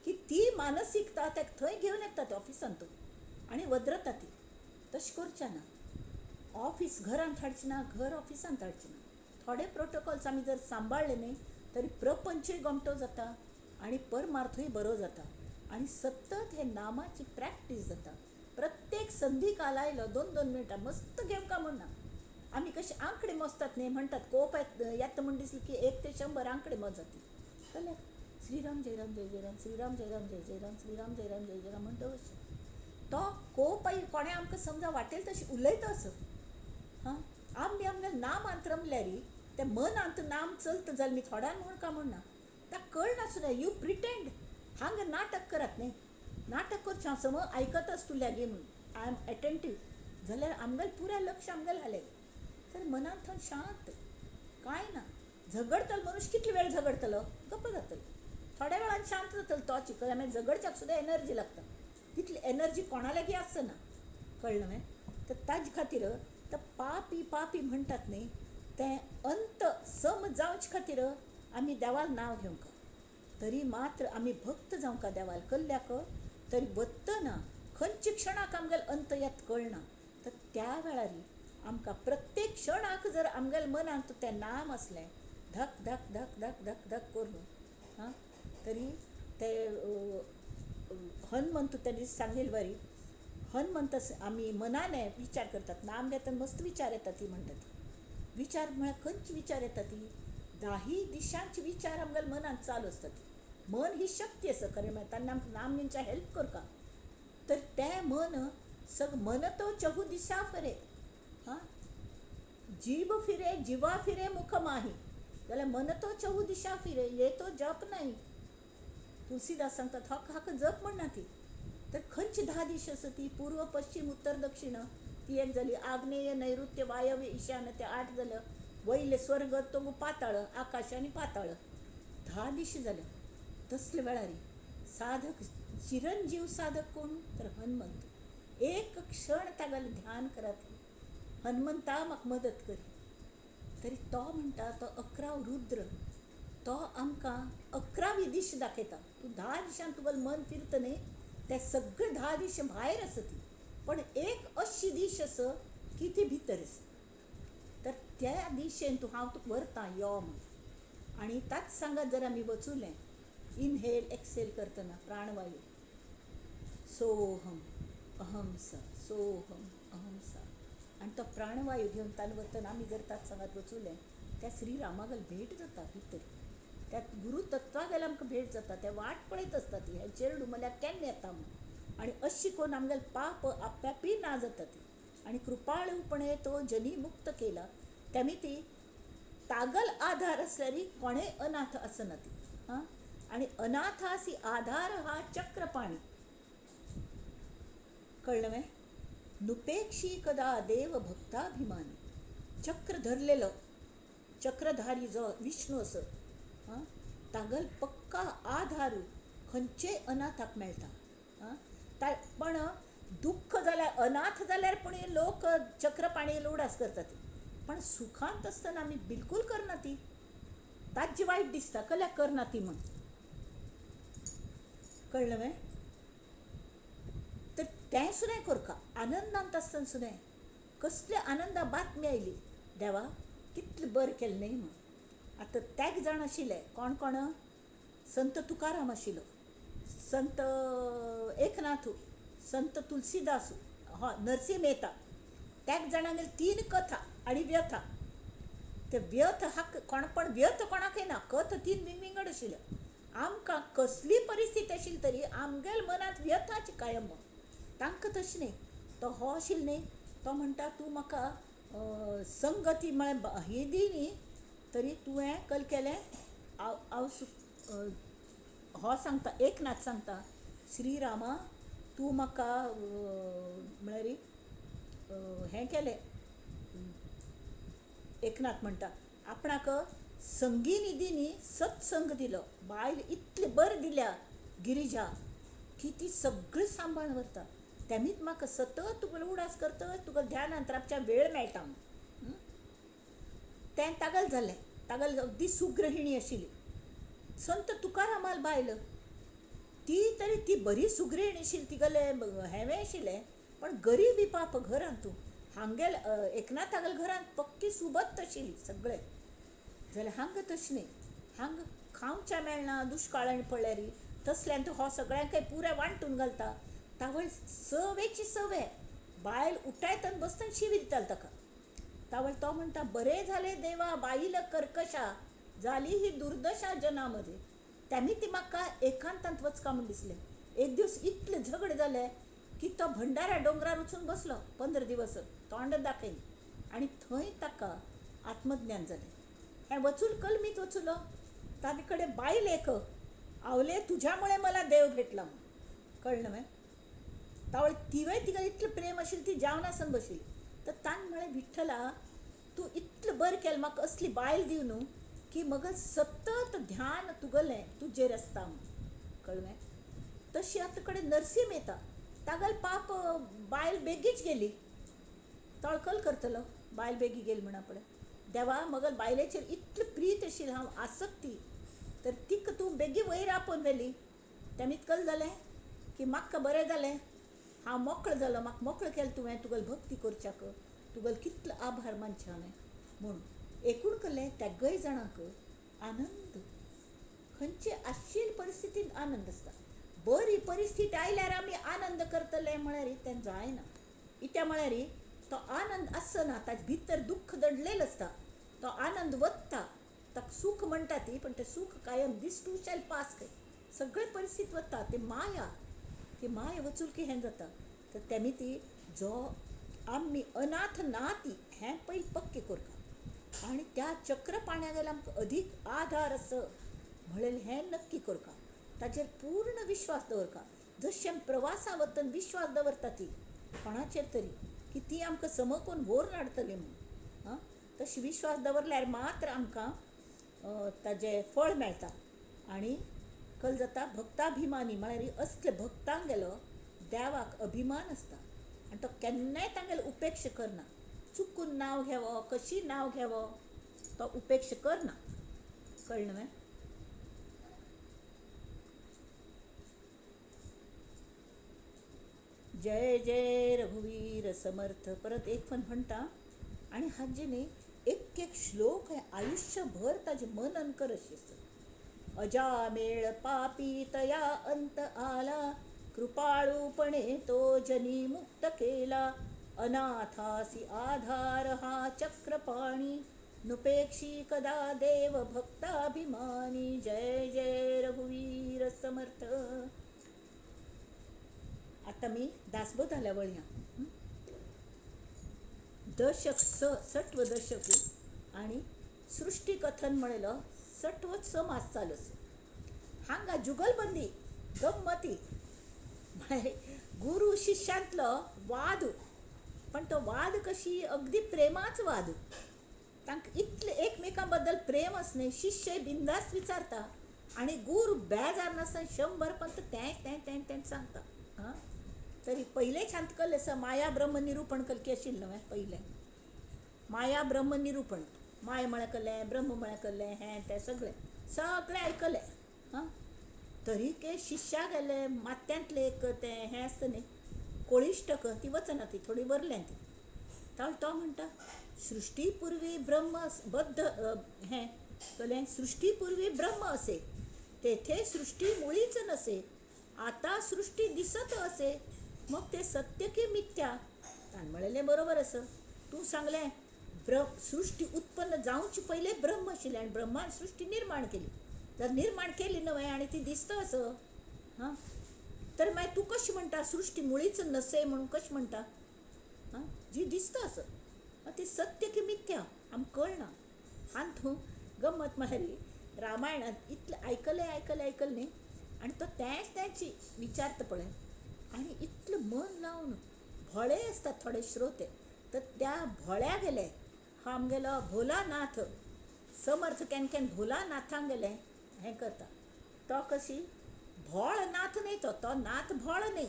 की ती मानसिकता ताका थंय घेवन येतात ऑफिसान तो आनी वद्रता ती. तशें करचें ना. ऑफिस घरांत हाडचें ना, घर ऑफिसांत हाडचें ना. थोडे प्रोटोकॉल्स आमी जर सांबाळ्ळे न्ही तरी प्रपंचूय गोमटो जाता आनी परमार्थूय बरो जाता आनी सतत हे नामाची प्रॅक्टीस जाता. प्रत्येक संधी काल आयलो दोन दोन मिनटां मस्त घेवंक म्हण ना. आमी कशे आंकडे मोजतात न्ही, म्हणटात कोप येता म्हूण दिसली की 1 ते 100 आंकडे मोजात. जाल्यार श्रीराम जय राम जय जय राम, श्रीराम जय राम जय जय राम, श्रीराम जय राम जय जय राम म्हणटा अशें. तो कोप कोणें आमकां समजा वाटेल तशें उलयता असो. हां, आमी आमगेलें नाम रमल्यार तें मनांत नाम चलता जाल्यार मी थोड्यान म्हूण काय म्हण ना, ताका कळनासलें. You pretend हांगा नाटक करात न्ही, नाटक करचें हांव समज आयकताच तूं लागीं म्हूण, I am attentive, जाल्यार आमगेलें पुराय लक्ष आमगेलें हालें तर मनांत थंय शांत कांय ना. झगडतलो मनीस कितलो वेळ झगडतलो, गप्प जातलो, थोड्या वेळान शांत जातलो. तो चिकल मागीर झगडच्याक सुद्दां एनर्जी लागता, तितली एनर्जी कोणा लागीं आसना. कळ्ळें न्हय? तर ताजे खातीर तर पापी पापी म्हणटात न्ही, तें अंत सम जावचे खातीर आमी देवाल नांव घेवंक तरी मात्र आमी भक्त जावंक देवाल कल्ल्याक तरी वतना खंयच्या क्षणाक आमगेलो अंत येत कळना. तर त्या वेळार आमकां प्रत्येक क्षणाक जर आमगेल्या मनांत तें नाम आसलें धक धक धक धक धक धक करून, हां, तरी ते हनुमंत त्या दीस सांगेल बरी हनुमंत आमी मनाने विचार करतात, नाम घेतना मस्त विचार येतात ती म्हणटात. विचार म्हळ्यार खंयचे विचार येतात ती दाही दिशांचे विचार आमगेल्या मनांत चालू आसतात. मन ही शक्ती आसा खरें म्हळ्यार, तांणी आमकां नाम घेवच्या हेल्प करता. तर तें मन सग मन तो चहु दिशा फिरे, हां, जीभ फिरे जिवा फिरे मुख माही, जाल्यार मन तो चहु दिशा फिरे ये तो जप नाही. तुलसीदास सांगतात हक हाका जप म्हणना ती. तर खंयची 10 दिशा आसा ती, पूर्व पश्चिम उत्तर दक्षिण ती एक जाली, आग्नेय नैऋत्य वायव्य ईशान्य ते 8 जाल्यो, वयले स्वर्ग तो पाताळ आकाश आनी पाताळ, 10 दिशा जाल्यो. तसले वेळार साधक चिरंजीव साधक कोण तर हनुमंत. एक क्षण तागेलें ध्यान करात, हनुमंता म्हाका मदत करी. तरी तो म्हणटा तो 11 रुद्र तो आमकां 11वी दिशा दाखयता. तूं 10 दिशान तुगेलें मन फिरता न्ही, ते सगळे 10 दिशा भायर आसा ती, पण एक अशी दिश आसा की ती भितर आसा. तर त्या दिशेन तूं हांव तुका व्हरता यो म्हूण. आनी ताच सांगात जर आमी वचुलें इनहेल एक्सेल करतना प्राणवायू सोहम अहम स सोहम अहम स, आनी तो प्राणवायू घेवन ताणें वतना आमी जर ताच सांगात वचुलें त्या श्रीरामागेल भेट जाता भितर, त्या गुरुतत्वागेल आमकां भेट जाता. ते वाट पळयत आसता ती हें चेरडूं म्हळ्यार केन्ना येता म्हूण. आनी अशी करून आमगेलें पाप आपापी ना जाता ती. आनी कृपाळूपणे तो जनी मुक्त केला तेमी ती तागल आधार आसल्यार कोणेय अनाथ आसना ती. हां, आनी अनाथासी आधार हा चक्रपाणी. कळ्ळें न्हय? नुपेक्षी कदा देव भक्ताभिमानी. चक्र धरलेलो चक्रधारी जो विष्णू आसा, हां, तागल पक्का आधारू खंयचेय अनाथाक मेळटा. हां, पण दुख्ख जाल्यार अनाथ जाल्यार पूण लोक चक्रपाणी उडास करतात, पण सुखांत आसतना आमी बिलकूल करना ती, ताजी वायट दिसता कल्या करना ती म्हूण. कळ्ळें न्हय? तर तें सुद्दां करका आनंदांत आसतना सुद्दां कसले आनंदा बातमी आयली देवा कितलें बरें केलें न्ही म्हूण. आतां तेग जाण आशिल्ले कोण कोण, संत तुकाराम आशिल्लो, संत एकनाथ, संत तुलसीदास, हय नरसिंह मेहता. तेग जाणांगेर 3 कथा आनी व्यथा. ते व्यथ हा कोणपण व्यथ कोणाकय ना, कथा 3 विंगविंगड आशिल्ल्यो. आमकां कसली परिस्थिती आशिल्ली तरी आमगेल्या मनांत व्यथाची कायम. तांकां तशें न्ही. तो हो आशिल्लो न्ही तो म्हणटा तूं म्हाका संगती म्हळ्यार ही दी न्ही तरी तुवें कल केलें हांव हो सांगता, एकनाथ सांगता, श्रीरामा तूं म्हाका म्हळ्यार हें केलें. एकनाथ म्हणटा आपणाक संगीनिधीनी सत्संग दिलो, बायल इतली बरी दिल्या गिरिजा की ती सगळी सांबाळ व्हरता. तेमीच म्हाका सतत तुगेलो उडास करता, तुका ध्यानांत रावच्या वेळ मेळटा. तें तागल जालें, तागल अगदी सुगृहिणी आशिल्ली. संत तुकारामाल बायल ती तरी ती बरी सुगृहिणी आशिल्ली, तिगेलें हेंवें आशिल्लें, पण गरिबी पाप घरांत तूं हांगेल एकनाथागेल घरांत पक्की सुबत्त आशिल्ली सगळें. जाल्यार हांगा तशें न्ही, हांगा खावच्या मेळना, दुश्काळान पडल्यार तसल्यान तूं हो सगळ्यांक पुराय वांटून घालता. तावळ सवेची सवे बायल उठायतन बसतन शिवी दिताल ताका. तावळ तो म्हणटा, बरें जालें देवा बाईल कर्कशा जाली ही दुर्दशा जनामध्ये. त्यांनी ती म्हाका एकांतांत वचका म्हूण दिसलें. एक दीस इतलें झगडें जालें की तो भंडारा डोंगरार वचून बसलो 15 दिवस तोंड दाखयन, आनी थंय ताका आत्मज्ञान जालें. हें वचूल कलमीत वचुलो, ताजे कडेन बायल एक आवले तुज्यामुळे मला देव भेटला म्हूण, कळ्ळें न्हय. तावळ तिवय तिका इतलें प्रेम आशिल्लें, ती जेवणासन बशिल्ली. तर ताणें म्हळें, विठ्ठला तूं इतलें बरें केलें म्हाका असली बायल दिव न्हू की मग सतत ध्यान तुगलें तुजेर आसता म्हूण, कळ्ळें. तशी आतां कडेन नरसीम येता, तागेल पाप बायल बेगीच गेली, तळकल करतलो बायल बेगी गेली म्हणा पळय. देवा मगल बायलेचेर इतली प्रीत आशिल्ली हांव आसक्ती, तर तिका तूं बेगी वयर आपोवन व्हेली. तें इतकल जालें की म्हाका बरें जालें, हांव मोकळो जालो, म्हाका मोकळो केलें तुवें तुगेली भक्ती करच्याक, तुगेलो कितलो आभार मानचें हांवें म्हूण. एकूण केलें तेगय जाणांक आनंद, खंयचे आशिल्ले परिस्थितींत आनंद आसता. बरी परिस्थिती आयल्यार आमी आनंद करतले म्हळ्यार तें जायना. इत्या म्हळ्यार तो आनंद आसना, ताजे भितर दुख्ख दडलेलें आसता, तो आनंद वता. ताका सूख म्हणटा ती, पण तें सूख कायम दीस टू शॅल पास खंय सगळे परिस्थिती वता. ती माया, ती माया वचून की हें जाता. तर तेमी ती जो आमी अनाथ ना ती हें पयलीं पक्कें करता, आनी त्या चक्रपाण्या गेल्यार आमकां अदीक आधार आसा म्हणलें हें नक्की करता, ताचेर पूर्ण विश्वास दवरता. जशें आमी प्रवासा वतना विश्वास दवरता ती कोणाचेर तरी की ती आमकां समकून व्हरून हाडटली म्हूण, आं तशें विश्वास दवरल्यार मात्र आमकां ताजें फळ मेळटा. आनी कल जाता भक्ताभिमानी म्हळ्यार असले भक्तांक गेलो देवाक अभिमान आसता आनी तो केन्नाय तांगेलो उपेक्षा करना. चुकून नांव घेवप, कशी नांव घेवप, तो उपेक्षा करना. कळ्ळें न्हय? जय जय रघुवीर समर्थ. परत एक पण म्हणटा. आनी हाजे न्ही एक एक श्लोक हे आयुष्यभर ताजें मनन कर अशें दिसता. अजामेळ पापी तया अंत आला, कृपाळूपणे तो जनी मुक्त केला, अनाथासी आधार हा चक्रपाणी, नुपेक्षी कदा देव भक्ताभिमानी. जय जय रघुवीर समर्थ. आता मी दासबोधाला वळया. दशक स सट्व दशक आणि सृष्टी कथन म्हणलं सट्व समास चालू. हांगा जुगलबंदी गंमती गुरु शिष्यांतलो वाद, पण तो वाद कशी अगदी प्रेमाच वाद. तांकां इतले एकमेकां बद्दल प्रेम आसलें, शिष्य बिंदास विचारता आनी गुरू बेजार नासतना 100 पंत तें तें तें तें सांगता. हां तरी पयलें शांत कल्लें आसा माया ब्रह्म निरूपण कलकी आशिल्लें न्हय पयलें माया ब्रह्म निरूपण, माय म्हळ्यार कल्लें, ब्रह्म म्हळ्यार कल्लें, हें तें सगळें सगळें आयकलें. हां तरी के शिष्या गेले मात्यांतलें एक तें हें आसता न्ही कोळिश्टक, ती वचना ती थोडी वरल्यान ती. तो म्हणटा सृष्टी पूर्वी ब्रह्म बद्ध हें कलें, सृष्टी पूर्वी ब्रह्म असे तेथे सृष्टी मुळीच नसे, आता सृष्टी दिसत असे मग ते सत्य की मिथ्या. ताणें म्हणलें बरोबर आसा, तूं सांगलें सृष्टी उत्पन्न जावचे पयलें ब्रह्म आशिल्लें आनी ब्रह्मान सृष्टी निर्माण केली, जर निर्माण केली न्हय आनी ती दिसता आसा. हां तर मागीर तूं कशें म्हणटा सृष्टी मुळीच नसे म्हणून कशें म्हणटा? हां जी दिसता आसा ती सत्य की मिथ्या आमकां कळना. हातूंत गम्मत म्हळ्यार रामायणांत इतलें आयकलें आयकलें आयकलें न्ही, आनी तो तेंच तेंच विचारता पळय आनी इतलें मन लावन भोळे आसतात थोडे श्रोते तर त्या भोळ्या गेले हा आमगेलो भोलानाथ समर्थ केन्ना केन्ना भोलानाथांक गेले हें करता. तो कशी भोळ नाथ न्हय, तो तो नाथ भोळ न्हय,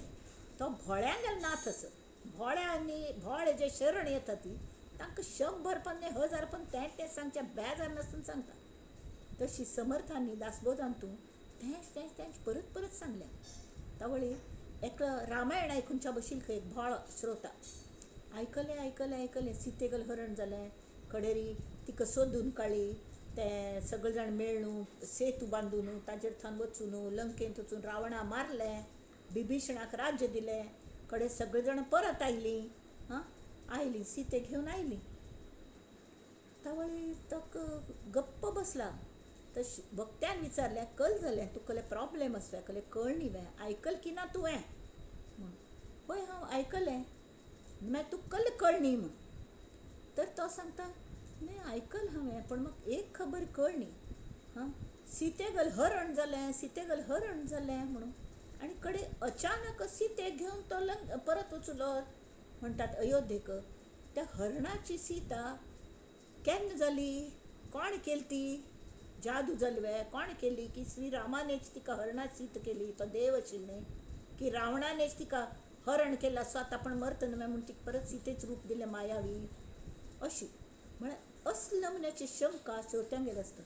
तो भोळ्यांगेलो नाथ आसा. भोळ्यांनी भोळे जे शरण येता ती तांकां 100 पण न्हय 1000 पण तें तें सांगचें बेजार नासतना सांगता. तशी समर्थांनी दासबोधांतू तेंच तेंच तेंच परत परत सांगलें. तावळी एकलो रामायण आयकुच्या बशील खंय एक भोळ श्रोता आयकलें आयकलें आयकलें, सीतेगल हरण जालें, कडेरी तिका सोदून काडली, ते सगळे जाण मेळ्ळू सेतू बांदून ताजेर थंय वचून लंकेंत वचून रावणा मारलें, बिभीषणाक राज्य दिलें, कडे सगळे जाण परत आयलीं, हां आयलीं सीते घेवन आयलीं. तावळी तो गप्प बसला. तश वक्त्यान विचारलें कल जालें तुका कसले प्रॉब्लेम आसले कसले कळनी वे आयकल की ना तुवें म्हूण. हय हांव आयकलें, मागीर तुका कसलें कळनी म्हूण. तर तो सांगता न्हय आयकल हांवें पण म्हाका एक खबर कळनी, हां सीतेगल हरण जालें, सीतेगल हरण जालें म्हणून, आनी कडे अचानक सीतेक घेवन तो लंक परत वचलो म्हणटात अयोध्येक. त्या हरणाची सीता केन्ना जाली, कोण केली ती, जादू जाली वे, कोण केली की श्रीरामानेच तिका हरणाची सीत केली, तो देव आशिल्लो न्हय, की रावणानेच तिका हरण केला स्वता पण मरत न्हय म्हूण तिका परत सीतेच रूप दिलें मायावी अशी. म्हळ्यार असले नमुन्याची शंका श्रोत्यांगेर आसतात.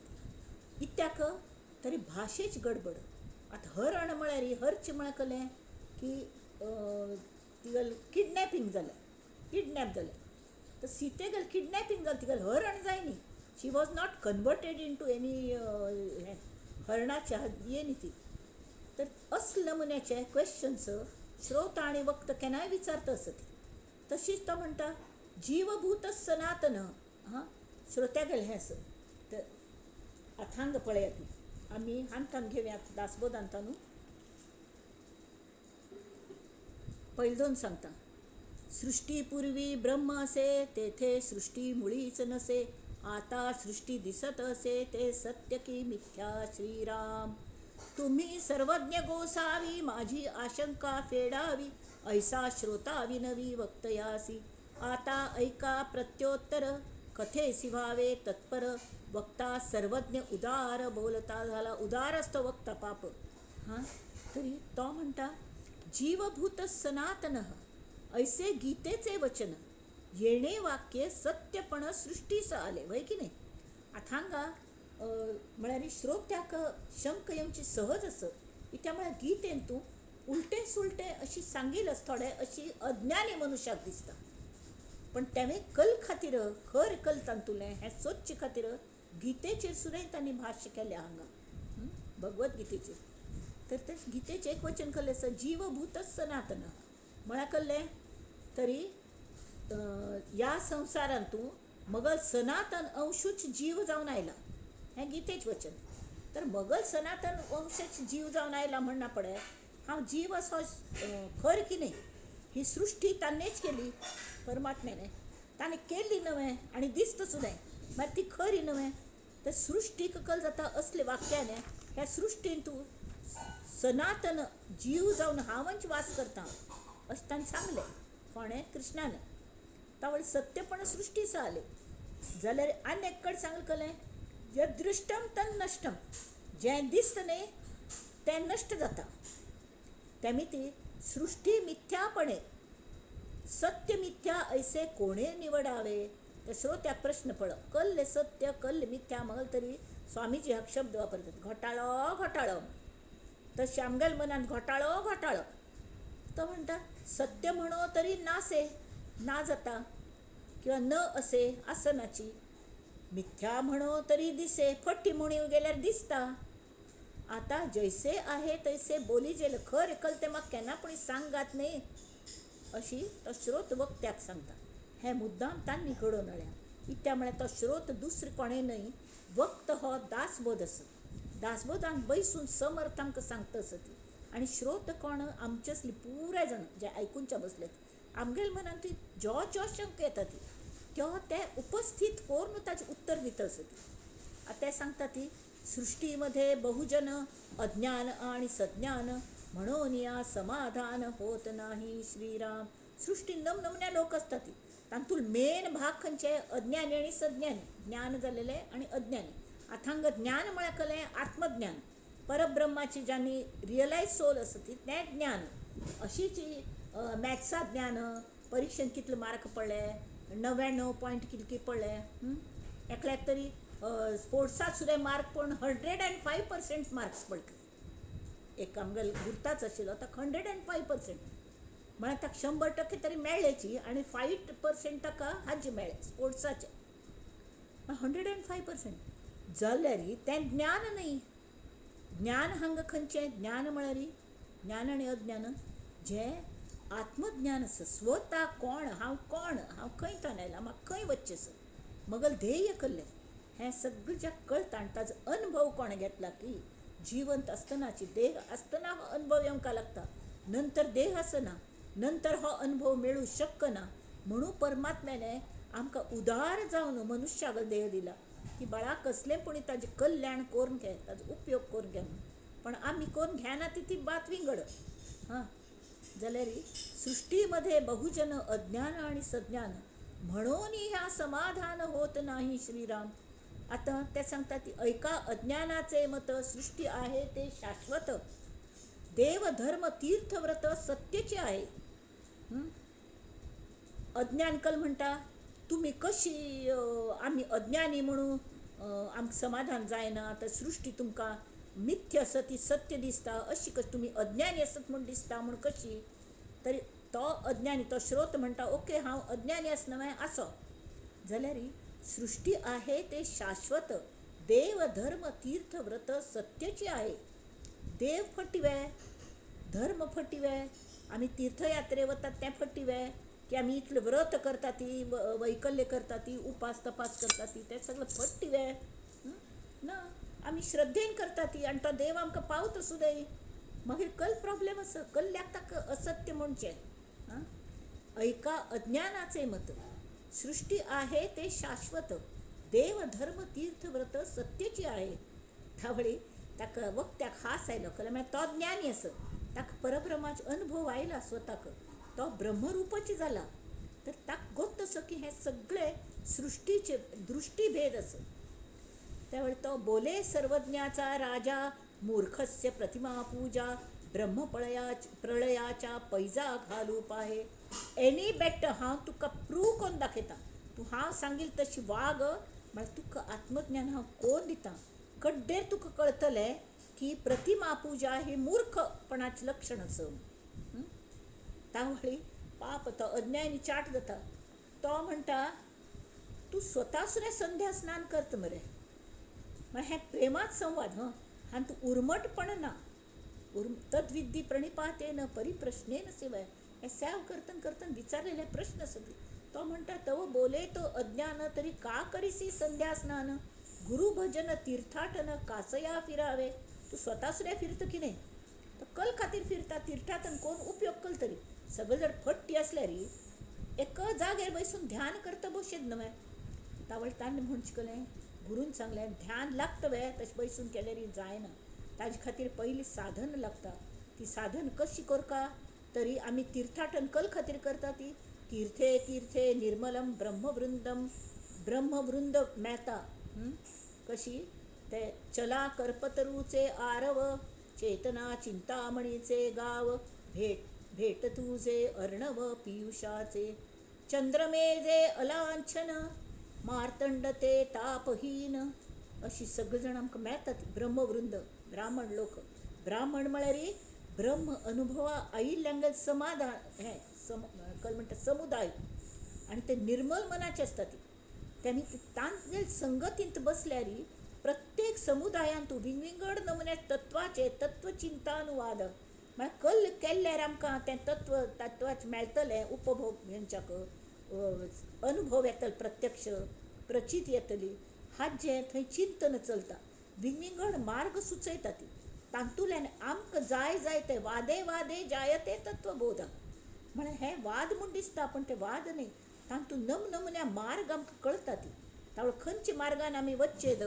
इत्याक तरी भाशेच गडबड. आतां हरण म्हळ्यार हरचें म्हळ्यार कलें की तिगेलें किडनॅपिंग जालें, किडनॅप जालें. तर सीतेगेलें किडनॅपिंग जालें, तिगेलें हरण जायनी. She was not converted into any हें हरणाच्या येनी ती. तर असले नमुन्याचे क्वेश्चन्स श्रोता आनी वक्त केन्नाय विचारता आसत. तशीच तो म्हणटा जीवभूत सनातन, हां श्रोत्यागेलें हें आसा. तर आतां हांगा पळयात आमी हांतान घेवया दासबोधांतानू पयले दोन सांगता. सृष्टी पूर्वी ब्रह्म असे तेथे सृष्टी मुळीच नसे, आता सृष्टी दिसत असे ते सत्य की मिथ्या श्रीराम. तुम्ही सर्वज्ञ गोसावी माझी आशंका फेडावी, ऐसा श्रोता विनवी वक्तयासी. आता ऐका प्रत्योत्तर कथेसी व्हावे तत्पर, वक्ता सर्वज्ञ उदार बोलता झाला. उदार असतो वक्ता पाप. हां तरी तो म्हणटा जीवभूत सनातन ऐसे गीतेचे वचन, येणे वाक्य सत्यपण सृष्टीस आले. वय की नाही. आतां हांगा म्हळ्यार श्रोत्याक शंक येवची सहज आसा. इत्या म्हळ्यार गीतेन तूं उलटे सुलटे अशी सांगील थोडे अशी अज्ञानी मनुष्याक दिसता, पण तेवें कल खातीर खर कल तांतुलें हें सोदचे खातीर गीतेचेर सुद्दां तांणी भाश्य केलें हांगा भगवद्गीतेचेर. तर ते गीतेचें एक वचन कल्लें आसा जीवभूत सनातन म्हळ्यार कल्लें तरी ह्या संवसारांतू मगल सनातन अंशूच जीव जावन आयला, हें गीतेच वचन. तर मगल सनातन अंशच जीव जावन आयला म्हणना पळय हांव जीव असो खर की न्हय, ही सृष्टी ताणेंच केली परमात्म्याने, ताणें केली नवें आनी दिसता सुद्दां मागीर ती खरी नवें. तर सृष्टीक कल जाता असले वाक्याने ह्या सृष्टीन तूं सनातन जीव जावन हांवच वास करता अशें ताणें सांगलें. कोणें? कृष्णान. तावळ सत्यपण सृष्टीस आले जाल्यार आनी एक कडेन सांगलें कलें यदृष्टम तन नश्टम, जें दिसता न्हय तें नश्ट जाता. तेमी सृष्टी मिथ्यापणे सत्य मिथ्या ऐसे कोणे निवडावे. ते श्रोत्याक प्रश्न पडलो कल्ले सत्य कल्ले मिथ्या म्हणल तरी स्वामीजी हा शब्द वापरतात घोटाळो घोटाळो. तशें आमगेल्या मनान घोटाळो घोटाळो. तो म्हणटा सत्य म्हणो तरी नासे ना जाता किंवा न असे आसनाची, मिथ्या म्हणो तरी दिसे फटी म्हणू गेल्यार दिसता. आता जैसे आहे तैसे बोली जेल खर कल ते म्हाका केन्ना पूण सांगात न्हय अशी तो श्रोत वक्त्याक सांगता. हें मुद्दाम तांणी घडोवन हाडल्या. इत्या म्हळ्यार तो श्रोत दुसरें कोणें न्हय, वक्त हो दासबोध आसा. दासबोधान बैसून समर्थ आमकां सांगता आसा ती. आनी श्रोत कोण आमचे असली पुराय जाण जे आयकुच्या बसलेत आमगेल्या मनान ती ज्यो ज्यो शंका येता ती त्यो ते उपस्थीत करून ताचें उत्तर दिता आसा ती. आतां ते सांगता ती सृष्टीमध्ये बहुजन अज्ञान आणि सज्ञान, म्हणून या समाधान होत नाही श्रीराम. सृष्टी नमनमन्या लोक असतात ती, तांतूल मेन भाग खंयचे? अज्ञानी आणि सज्ञानी, ज्ञान जालेले आणि अज्ञानी. अथांग ज्ञान म्हळ्यार कसलें? आत्मज्ञान, परब्रह्माची ज्यांनी रियलायज सोल आसा ती तें ज्ञान. अशीच मॅथ्सा ज्ञान, परिक्षेन कितले मार्क पडले, 99 पॉयंट कितके पडले, एकल्याक तरी स्पोर्ट्साक सुद्दां मार्क पडून 105% मार्क्स पडले. एक आमगेलो गुर्ताच आशिल्लो ताका 105%, म्हळ्यार ताका 100% तरी मेळ्ळेची आनी 5% ताका हाजे मेळ्ळे स्पोर्ट्साचे. 105% जाल्यार तें ज्ञान न्हय. ज्ञान हांगा खंयचें? ज्ञान म्हळ्यार ज्ञान आनी अज्ञान जें आत्मज्ञान आसा, स्वता कोण हांव, कोण हांव, खंय तान आयला, म्हाका खंय वचचें आसा, मगल ध्येय कसलें, हें सगळें ज्याका कळटा आनी ताजो अनुभव कोणें घेतला की जिवंत आसतनाची, देह आसतना हो अनुभव येवंक लागता, नंतर देह आसना, नंतर हो अनुभव मेळूं शकना. म्हणून परमात्म्याने आमकां उदार जावन मनुष्याक देह दिला की बाळा कसलें पूण ताजें कल्याण करून घे, ताजो उपयोग करून घे. पण आमी करून घेना ती ती बात विंगड. हां, जाल्यार सृष्टीमध्ये बहुजन अज्ञान आणि सज्ञान, म्हणून ह्या समाधान होत नाही श्रीराम. आतां ते सांगता ती ऐका अज्ञानाचे मत, सृष्टी आहे ते शाश्वत, देव धर्म तीर्थव्रत सत्याचे आहे. अज्ञान कल म्हणटा तुमी कशी आमी अज्ञानी म्हणून आमकां समाधान जायना, तर सृष्टी तुमकां मिथ्य आसा ती सत्य दिसता, अशी कशी तुमी अज्ञानी आसत म्हूण दिसता म्हूण कशी? तरी तो अज्ञानी, तो श्रोत म्हणटा ओके हांव अज्ञानी आसना मागीर आसो. जाल्यार सृष्टी आहे ते शाश्वत, देव धर्म तीर्थव्रत सत्याचे आहे. देव फटीवे, धर्म फटीवे, आमी तीर्थयात्रे वतात तें फटीवे, की आमी इतलें व्रत करता ती, वैकल्य करता ती, उपास तपास करता ती, तें सगळें फटीवे ना. आमी श्रद्धेन करता ती आनी तो देव आमकां पावता सुद्दां. मागीर कल प्रॉब्लेम आसा, कल्ल्याक ताका असत्य म्हणचें. ऐका अज्ञानाचे मत, सृष्टी आहे ते शाश्वत, देव धर्म तीर्थव्रत सत्याचे आहे. तावळी ताका वक्त्याक हास आयलो, कळ्ळें? म्हळ्यार तो ज्ञानी आसा, ताका परब्रह्माचो अनुभव आयला स्वताक, तो ब्रह्मरूपाची जाला, तर ताका गोत्त आसा की हें सगळें सृष्टीचे दृष्टीभेद आसा. त्यावेळी तो बोले सर्वज्ञाचा राजा, मूर्खस्य प्रतिमा पूजा, ब्रह्म प्रळयाच्या पैजा घालू पाहे. एनी बेट हांव तुका प्रूव करून दाखयता, तूं हांव सांगील तशी वाग, म्हळ्यार तुका आत्मज्ञान हांव कोण दिता, कड्डेर तुका कळटलें की प्रतिमा पूजा ही मूर्खपणाचें लक्षण आसा. तावळी पाप तो अज्ञानी चाट जाता, तो म्हणटा तूं स्वता सुद्दां संध्या स्नान करता मरे. म्हळ्यार हें प्रेमात संवाद. हं, आनी तूं उर्मटपण ना, तद्विद्धी प्रणिपातेन परिप्रश्नेन सेवाय, हें सेव करतन करतन विचारलेले प्रश्न आसा. तो म्हणटा तव बोले तो अज्ञान, तरी का करीसी संध्या स्नान, गुरु भजन तीर्थाटन कासया फिरावे. तूं स्वता सुद्दां फिरता की न्हय? तो कल खातीर फिरता, तीर्थाटन कोण उपयोग कल तरी सगळें जर फट्टी आसल्यार एका जाग्यार बसून ध्यान करता भशेन न्हय. तावळ ताणें म्हणचें केलें, गुरून सांगलें ध्यान लागता वे तशें बसून केल्यार जायना, ताजे खातीर पयलीं साधन लागता. ती साधन कशी करका? तरी आमी तीर्थाटन कल खातीर करता ती तीर्थे तीर्थे निर्मलम ब्रह्मवृंदम, ब्रह्मवृंद मेळता. कशी? ते चला करपतरूचे आरव, चेतना चिंतामणीचे गाव, भेट भेट तुझे अर्णव पियुषाचे, चंद्रमेजे अलांछन, मार्तंड ते तापहीन. अशी सगळीं जाणां आमकां मेळतात ब्रह्मवृंद, ब्राह्मण लोक. ब्राह्मण म्हळ्यार ब्रह्म अनुभवा आयिल्ल्यांगेल समाधान, हें कल म्हणटा समुदाय, आनी ते निर्मल मनाचे आसता. ती तेणी तांगेल संगतींत बसल्यार प्रत्येक समुदायांत विंगविंगड नमुन्या तत्वाचे तत्वचिंतानुवाद, म्हळ्यार कल केल्ल्यार आमकां तें तत्व तत्वाचें मेळटलें, उपभोग घेवच्याक अनुभव येतलो, प्रत्यक्ष प्रचित येतली. हाजें थंय चिंतन चलता, विंगविंगड मार्ग सुचयता ती, तातूंतल्यान आमकां जाय जाय ते वादे वादे जायते तत्वबोध. म्हळ्यार हे वाद म्हूण दिसता पण ते वाद न्हय, तातूंत नमनमुन्या मार्ग आमकां कळटा ती. तावळ खंयच्या मार्गान आमी वचचें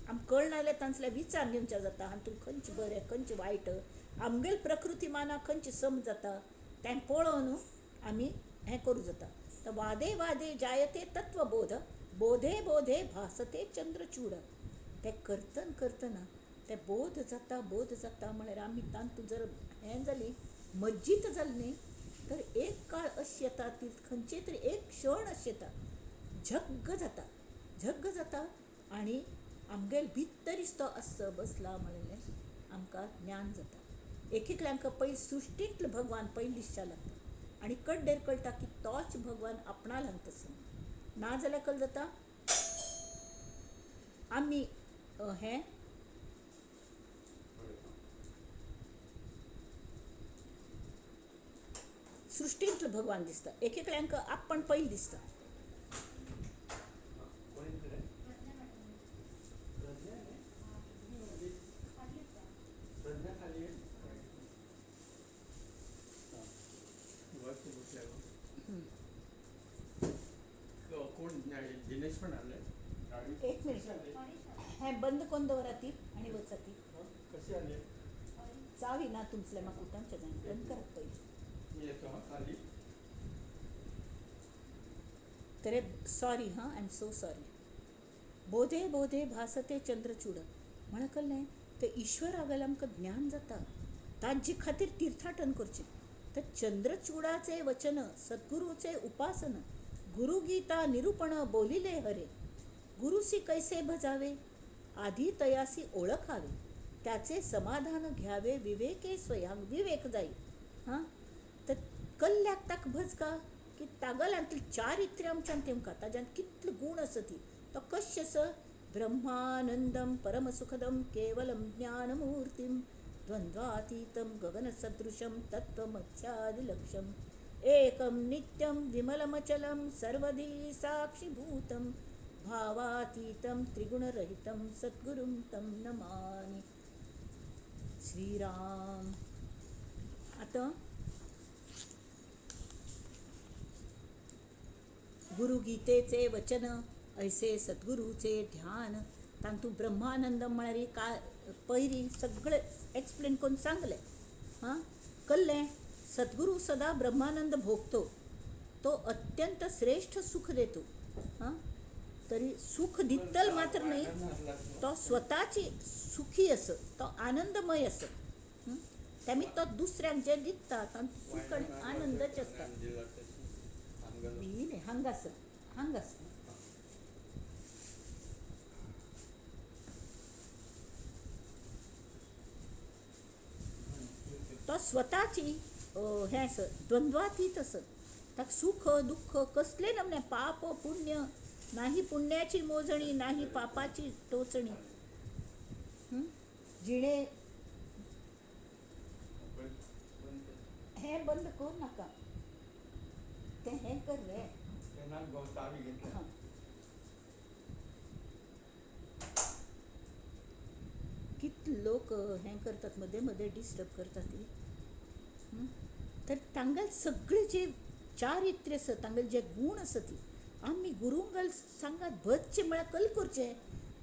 आमकां कळना जाल्यार तांचल्या विचार घेवच्या जाता हातूंत खंयचें बरें खंयचें वायट, आमगेले प्रकृती माना खंयची सम जाता तें पळोवन आमी हें करूं जाता. तर वादे वादे जायते तत्वबोध, बोधे बोधे भासते चंद्रचूड. तें करतना करतना तें बोध जाता, बोध जाता म्हळ्यार आमी तातूंत जर हें जाली मज्जीत जाली न्ही तर एक काळ अशें येता ती खंयचे तरी एक क्षण अशें येता झग्ग जाता, झग्ग जाता आनी आमगेर भितरीच तो आसचो बसला म्हणलें आमकां ज्ञान जाता. एक एकल्यांक पयलीं सृश्टींतलो भगवान पयलीं दिसचें लागता आनी कड्डेर कळटा की तोच भगवान आपणाक तसो. ना जाल्यार कल जाता आमी हें सृश्टींतलो भगवान दिसता, एक एकल्यांक आपण पयलीं दिसता. एक मिनिट, हें बंद करून दवरा ती आनी वचा ती. चावी ना तुमचें म्हाका उठांचे जाय, बंद करात पयलीं. तर सॉरी हां, I am so sorry. बोधे बोधे भासते चंद्रचूड म्हळ्यार कळ्ळें तर ईश्वरागेलें आमकां ज्ञान जाता, ताजे खातीर तीर्थाटन करचें. तर चंद्रचूडाचे वचन सद्गुरूचे उपासन गुरुगीता निरूपण बोलिले हरे, गुरुसी कैसे भजावे आधी तयासी ओळखावे, त्याचे समाधान घ्यावे विवेके स्वयं विवेक जाई. हां, तर कल्ल्याक ताका भजका की तागेल्यांतलें चारित्र्य आमच्यान तेमकां ताज्यान कितले गूण आसा ती तो कशें आसा ब्रह्मानंदम परमसुखदम केवलम ज्ञानमूर्तिम द्वंद्वातीतम गगनसदृशम तत्त्वमस्यादिलक्ष्यम एकम नित्यम विमलमचलम सर्वधी साक्षिभूतम भावातीतम त्रिगुणरहितम सद्गुरुं तं नमामि. श्रीराम. आतां गुरुगीतेचे वचन ऐसे सद्गुरूचे ध्यान तांतूं ब्रह्मानंद म्हळ्यार काय पयलीं सगळें एक्सप्लेन करून सांगलें. हां, कळ्ळें सद्गुरू सदा ब्रह्मानंद भोगतो, तो अत्यंत श्रेष्ठ सुख देतो. हां, तरी सुख दितल मात्र न्हय, तो स्वताची सुखी आस, तो आनंदमय आस. तेमी तो दुसऱ्यांक जें दिता तांतूं सुख आनी आनंदच आसता. हांगासर हांगासर तो स्वताची हें आस, द्वंद्वातीत आस. ताका सुख दुःख कसलें नमने पाप पुण्य नाही, पुण्याची मोजणी नाही पापाची टोचणी. जिणे हें बंद करूं नाका, तें हें कर रे. कितले लोक हें करतात, मदें मदें डिस्टर्ब करतात ती. तर तांगेले सगळे जे चारित्र्य आसा, तांगेले जे गूण आसा ती आमी गुरुंगल सांगात भजचें म्हळ्यार कल करचें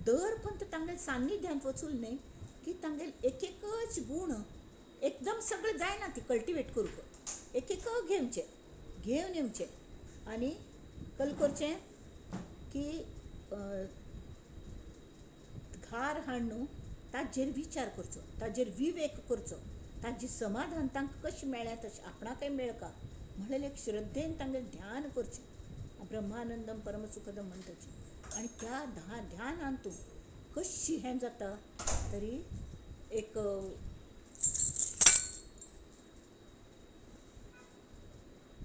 दर पंत तांगेले सान्निध्यांत वचून न्हय की तांगेले एक एकच गूण एकदम सगळें जायना ती कल्टिवेट करूंक, एक एक घेवचें, घेवन येवचें आनी कल करचें की घार हाडून ताजेर विचार करचो, ताजेर विवेक करचो, ताजें समाधान तांकां कशें मेळ्ळें तशें आपणाकय मेळका म्हणलें एक श्रद्धेन तांगेलें ध्यान करचें, ब्रह्मानंदम परमसुखदम म्हणटाचें. आनी त्या ध्यानान तूं कशी हें जाता तरी एक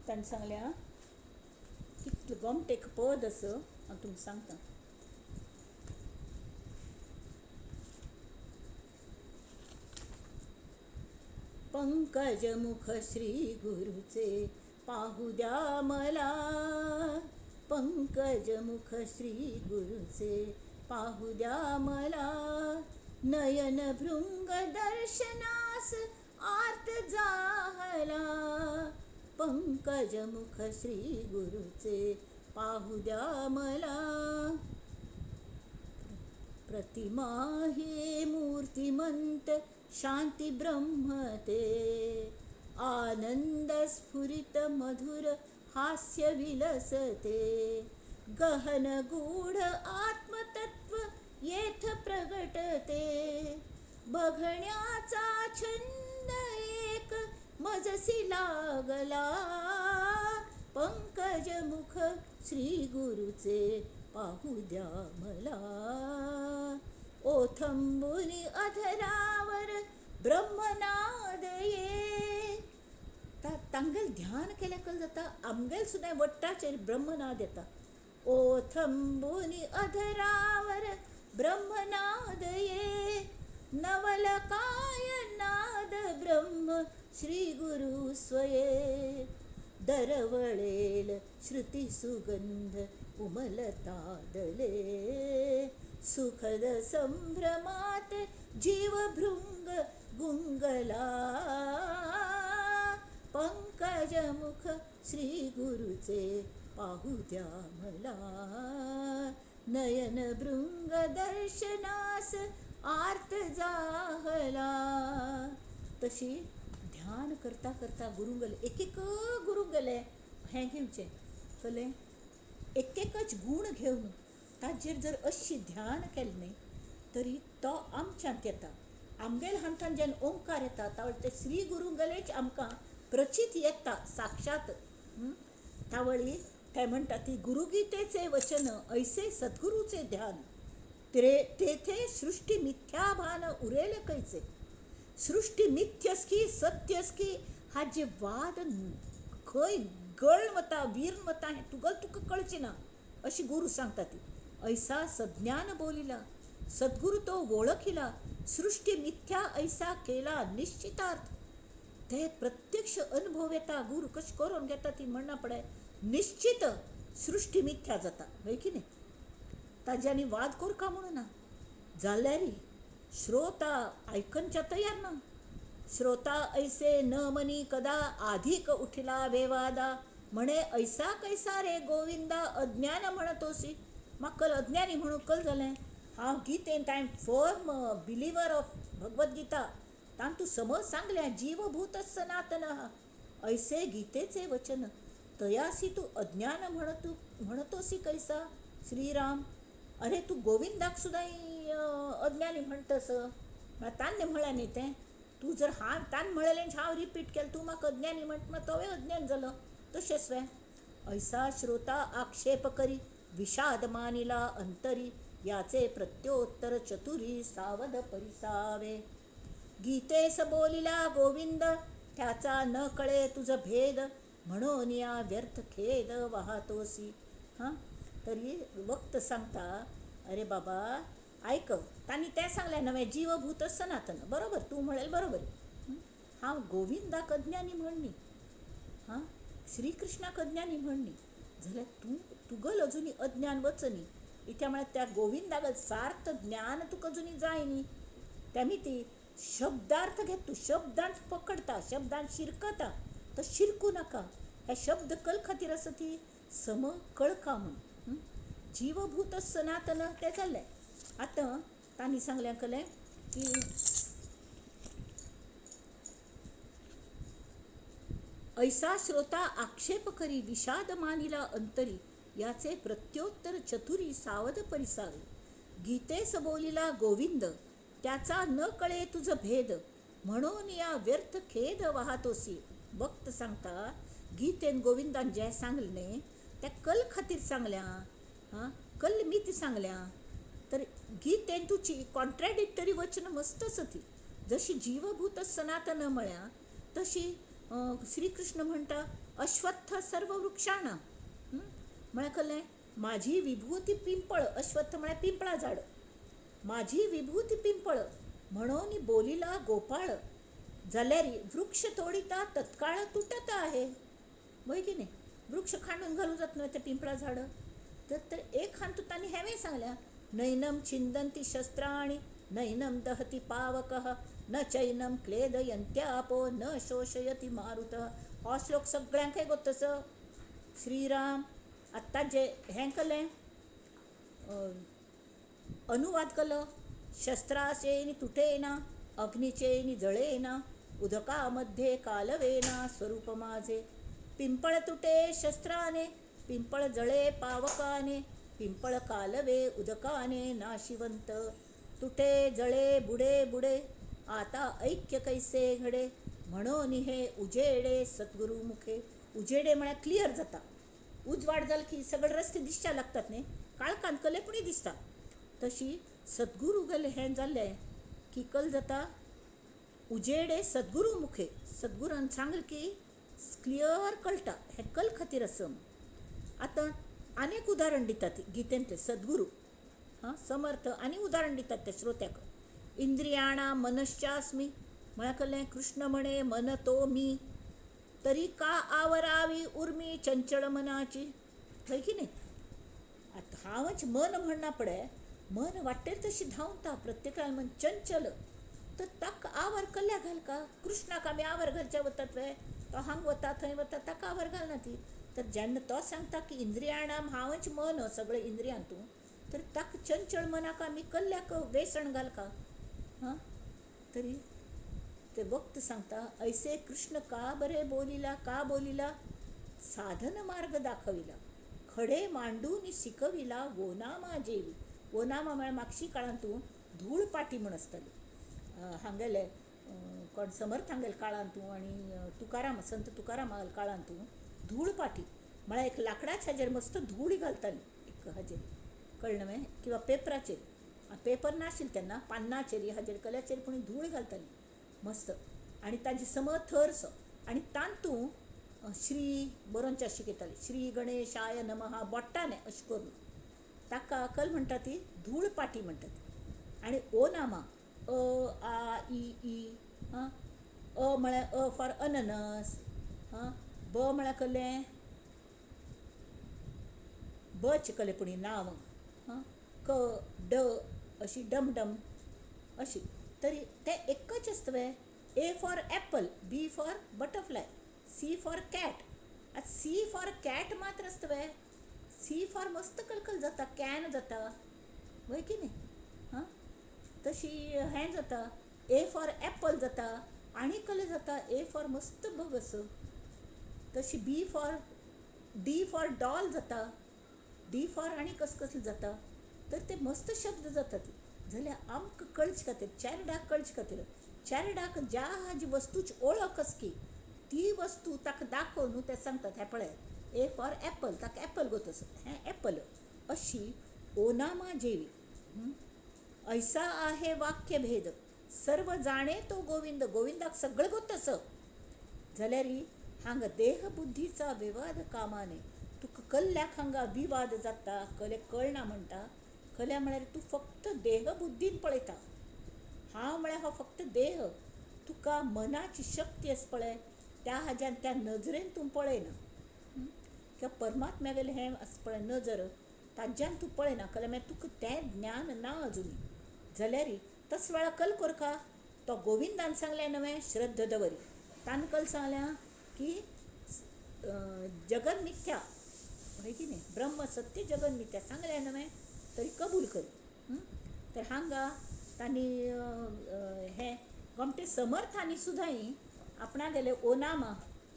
ताणें सांगलें कितलें गोमटें एक पद आसा हांव तुमकां सांगता. पंकजमुख श्री गुरुचे पाहू द्या मला, पंकजमुख श्री गुरुचे पाहू द्या मला, नयन भृंग दर्शनास आर्त जाहला, पंकजमुख श्री गुरुचे पाहू द्या मला. प्रतिमा ही मूर्तिमंत शांती ब्रह्म ते, आनंद स्फुरित मधुर हास्य विलसते, गहन गूढ आत्मतत्व येथ प्रगटते, बघण्याचा छंद एक मजसी लागला, पंकजमुख श्री गुरुचे पाहू द्या मला. ओथंबुनी अधरावर ब्रह्मनाद ये. तांगेल ध्यान केल्यार कल जाता, आमगेल सुद्दां वट्टाचेर ब्रह्मनाद येता. ओथंबुनी अधरावर ब्रह्मनाद ये, नवल काय नाद ब्रह्म श्री गुरु स्वये, दरवळेल श्रुती सुगंध उमलता दले, सुखद संभ्रमात जीवभृंग गुंगला, पंकजमुख श्री गुरुचे पाहू द्या मला. नयन भृंग दर्शनास आर्त जाहला. तशी ध्यान करता करता गुरुंगले एक एक गुरुंगले हें घेवचें कळ्ळें, एक एकच गूण घेवन ताजेर जर अशी ध्यान केलें न्ही तरी तो आमच्यांत येता. आमगेल हातान जेन्ना ओंकार येता तावळ ते श्री गुरुंगलेच आमकां प्रचित येता साक्षात. तावळी ते म्हणटा ती गुरुगीतेचे वचन ऐसे सद्गुरूचे ध्यान, तेथे सृष्टी मिथ्याभान उरेल कैचे. सृष्टी मिथ्यस की सत्यस की हाजे वाद खंय गळ वता वीर वता हें तुगल तुका कळचें ना अशी गुरू सांगता ती. ऐसा सज्ञान बोलिला सद्गुरू तो वळखिला, सृष्टी मिथ्या ऐसा केला निश्चितार्थ. ते प्रत्यक्ष अनुभव येता, गुरू कशें करून घेता ती म्हणना पडे निश्चित सृष्टी मिथ्या जाता हय की न्ही. ताजे आनी वाद करका म्हणून ना, जाल्यार श्रोता आयकनच्या तयार ना. श्रोता ऐसे न मनी कदा आधिक उठिला वेवादा, म्हणे ऐसा कैसा रे गोविंदा अज्ञान म्हणतोसी. म्हाका कल अज्ञानी म्हणून कल जालें. हांव गीतेन I am firm believer of Bhagavad Gita, तांतू समज सांगलें जीवभूत सनातन ऐसे गीतेचे वचन, तयासी तू अज्ञान म्हणतोसी कैसा श्रीराम. अरे तू गोविंदाक सुद्दां अज्ञानी म्हणटस, म्हळ्यार तान्य म्हळ्यां न्ही तें. तूं जर हांव तान म्हळेलें हांव रिपीट केलें तूं म्हाका अज्ञानी म्हणटा तोवूय अज्ञान जालो तशेंच वे. ऐसा श्रोता आक्षेप करी विषाद मानिला अंतरी, याचे प्रत्योत्तर चतुरी सावध परिसावे. गीतेस बोलिला गोविंद त्याचा न कळे तुझ भेद, म्हणून या व्यर्थ खेद वाहतोसी. हां तरी वक्त सांगता अरे बाबा आयक, तांणी तें सांगलें नवें जीवभूत सनातन बरोबर तूं म्हणलें बरोबर. हांव गोविंदाक अज्ञानी म्हण न्ही, हां श्रीकृष्णाक अज्ञानी म्हण न्ही, जाल्यार तूं तुगल अजुनी अज्ञान वचनी. इत्या म्हळ्यार त्या गोविंदागल सार्थ ज्ञान तुका अजुनी जाय न्ही. तेमी ती शब्दार्थ घेत तूं शब्दांत पकडता शब्दांत शिरकता, तो शिरकूं नाका. हे शब्द कल खातीर आसा ती सम कळका म्हूण. जीवभूत सनातन तें जालें. आतां तांणी सांगलें कलें की ऐसा श्रोता आक्षेप करी विषाद मानिला अंतरी, याचे प्रत्योत्तर चतुरी सावध परिसावे. गीतेस बोलिला गोविंद त्याचा न कळे तुझ भेद, म्हणून या व्यर्थ खेद वाहतोसी. भक्त सांगता गीतेन गोविंदान जें सांगलें न्ही त्या कल खातीर सांगल्या, हां कल मीत सांगल्या. तर गीतेन तुजी कॉन्ट्राडिक्टरी वचन मस्त आसा ती. जशी जीवभूत सनातन म्हळ्या तशी श्रीकृष्ण म्हणटा अश्वत्थ सर्व वृक्षाणां. म्हळ्यार कळ्ळें माझी विभूती पिंपळ, अश्वत्थ म्हळ्यार पिंपळा झाड, माझी विभूती पिंपळ म्हणून बोलिला गोपाळ, जाल्यार वृक्ष तोडिता तत्काळ तुटत आहे. वय की न्ही, वृक्ष खांडून घालूं जात न्हय तें पिंपळा झाड. तर एक हातूंत तांणी हेंवूय सांगल्या नैनम छिंदंती शस्त्राणि नैनम दहती पावकः न चैनम क्लेदयंत्यापो न शोषयति मारुतः. हो श्लोक सगळ्यांकय गोत. श्रीराम आत्तां जे हें केलें अनुवाद केलो शस्त्राचे तुटे ना अग्नीचे जळे ना उदकामध्ये कालवेना स्वरूप माझे. पिंपळ तुटे शस्त्राने पिंपळ जळे पावकाने पिंपळ कालवे उदकाने नाशिवंत. तुटे जळे बुडे बुडे आता ऐक्य कैसे घडे म्हणून हे उजेडे सद्गुरू मुखे. उजेडे म्हळ्यार क्लियर जाता. उजवाड जाल की सगळे रस्ते दिसच्या लागतात न्ही, काळखांत कलेपणी दिसता. तशी सद्गुरू गेले हें जाल्लें की कल जाता उजेडे सद्गुरू मुखे. सद्गुरान सांगलें की क्लियर कळटा हें कल खातीर आसा. आतां आनीक उदाहरण दितात गीतेंतलें सद्गुरू हां समर्थ आनी उदाहरण दितात ते श्रोत्याक. इंद्रियाणां मनश्चास्मी म्हळ्यार कसलें कृष्ण म्हणे मन तो मी तरी का आवरावी उर्मी चंचल मनाची. हय की न्ही? आतां हांवच मन म्हणना पळय मन वाटेर तशी धांवता प्रत्येकान मन चंचल तर ताका आवर कल्ल्या घालका. कृष्णाक आमी आवर घालच्या वतात वे, तो हांग वता थंय वता ताका आवर घालना ती. तर जेन्ना तो सांगता की इंद्रियाणां हांवच मन सगळें इंद्रियां तूं, तर ताका चंचल मनाक आमी कल्ल्याक वेसण घालका. हां तरी ते वक्त सांगता ऐसे कृष्ण का बरे बोलिला का बोलिला साधन मार्ग दाखविला खडे मांडून शिकविला वोनामा जेवी. वोनामा म्हळ्यार मागशी काळांत तूं धूळ पाटी म्हूण आसताली हांगेले कोण समर्थ हांगेले काळांत तूं आनी तुकाराम संत तुकाराम काळांत तूं धूळ पाटी म्हळ्यार एक लांकडाच्या हाजेर मस्त धूळ घालताली एक हाजेर कळ्ळें न्हय किंवा पेपराचेर, पेपर नाशिल्लें तेन्ना पान्नाचेर हाजेर कल्याचेर पूण धूळ घालताली मस्त आनी ताजी समज थरसो आनी तातूंत श्री बरोवचें शिकयताली श्री गणेशाय नमः बोट्टाने अशें करून ताका कल म्हणटा ती धूळ पाटी म्हणटा ती. आनी ओ नामा अ आ इ ई हां अ म्हळ्यार अ फॉर अननस हां ब म्हळ्यार कसलें बच कलें पूण नांव हां क ड अशी डमडम अशी तरी तें एकच आसता वे. A for apple, B for butterfly, C for cat. आतां सी फॉर कॅट मात्र आसता वे, सी फॉर मस्त कलकल जाता can जाता वय की न्ही हां तशी हें जाता ए फॉर एप्पल जाता आनी कसलें जाता ए फॉर मस्त बग आसा. तशी B for D for doll जाता, डी फॉर आनी कसलें कसलें जाता. तर ते मस्त शब्द जातात जाल्यार आमकां कळचे खातीर चेरडाक कळचे खातीर चेरडाक ज्या हाजी वस्तूची ओळख आसा की ती वस्तू ताका दाखोवन न्हू ते सांगतात हें पळय ए फॉर एप्पल ताका एप्पल गोत आसा हें एप्पल अशी ओनामा जेवी. ऐसा आहे वाक्य भेद सर्व जाणे तो गोविंद. गोविंदाक सगळें गोत आसा जाल्यार हांगा देहबुद्धीचा विवाद कामाने तुका कल्ल्याक हांगा विवाद जाता कले कळना म्हणटा. कल्या म्हळ्यार तूं फक्त देहबुद्धीन पळयता हांव म्हळ्यार हो फक्त देह. तुका मनाची शक्ती आसा पळय त्या हाज्यान त्या नजरेन तूं पळयना किंवा परमात्म्यागेलें हें आसा पळय नजर ताज्यान तूं पळयना कल्या म्हळ्यार तुका तें ज्ञान ना अजुनूय. जाल्यार तस वेळार कल करका तो गोविंदान सांगलें नवें श्रद्ध दवरी तान कल सांगल्या की जगन मिथ्या हय की न्ही ब्रह्म सत्य जगन मिथ्या सांगलें नवें तरी कबूल कर. तर हांगा तांणी हें गोमटे समर्थांनी सुद्दां आपणागेले ओनामा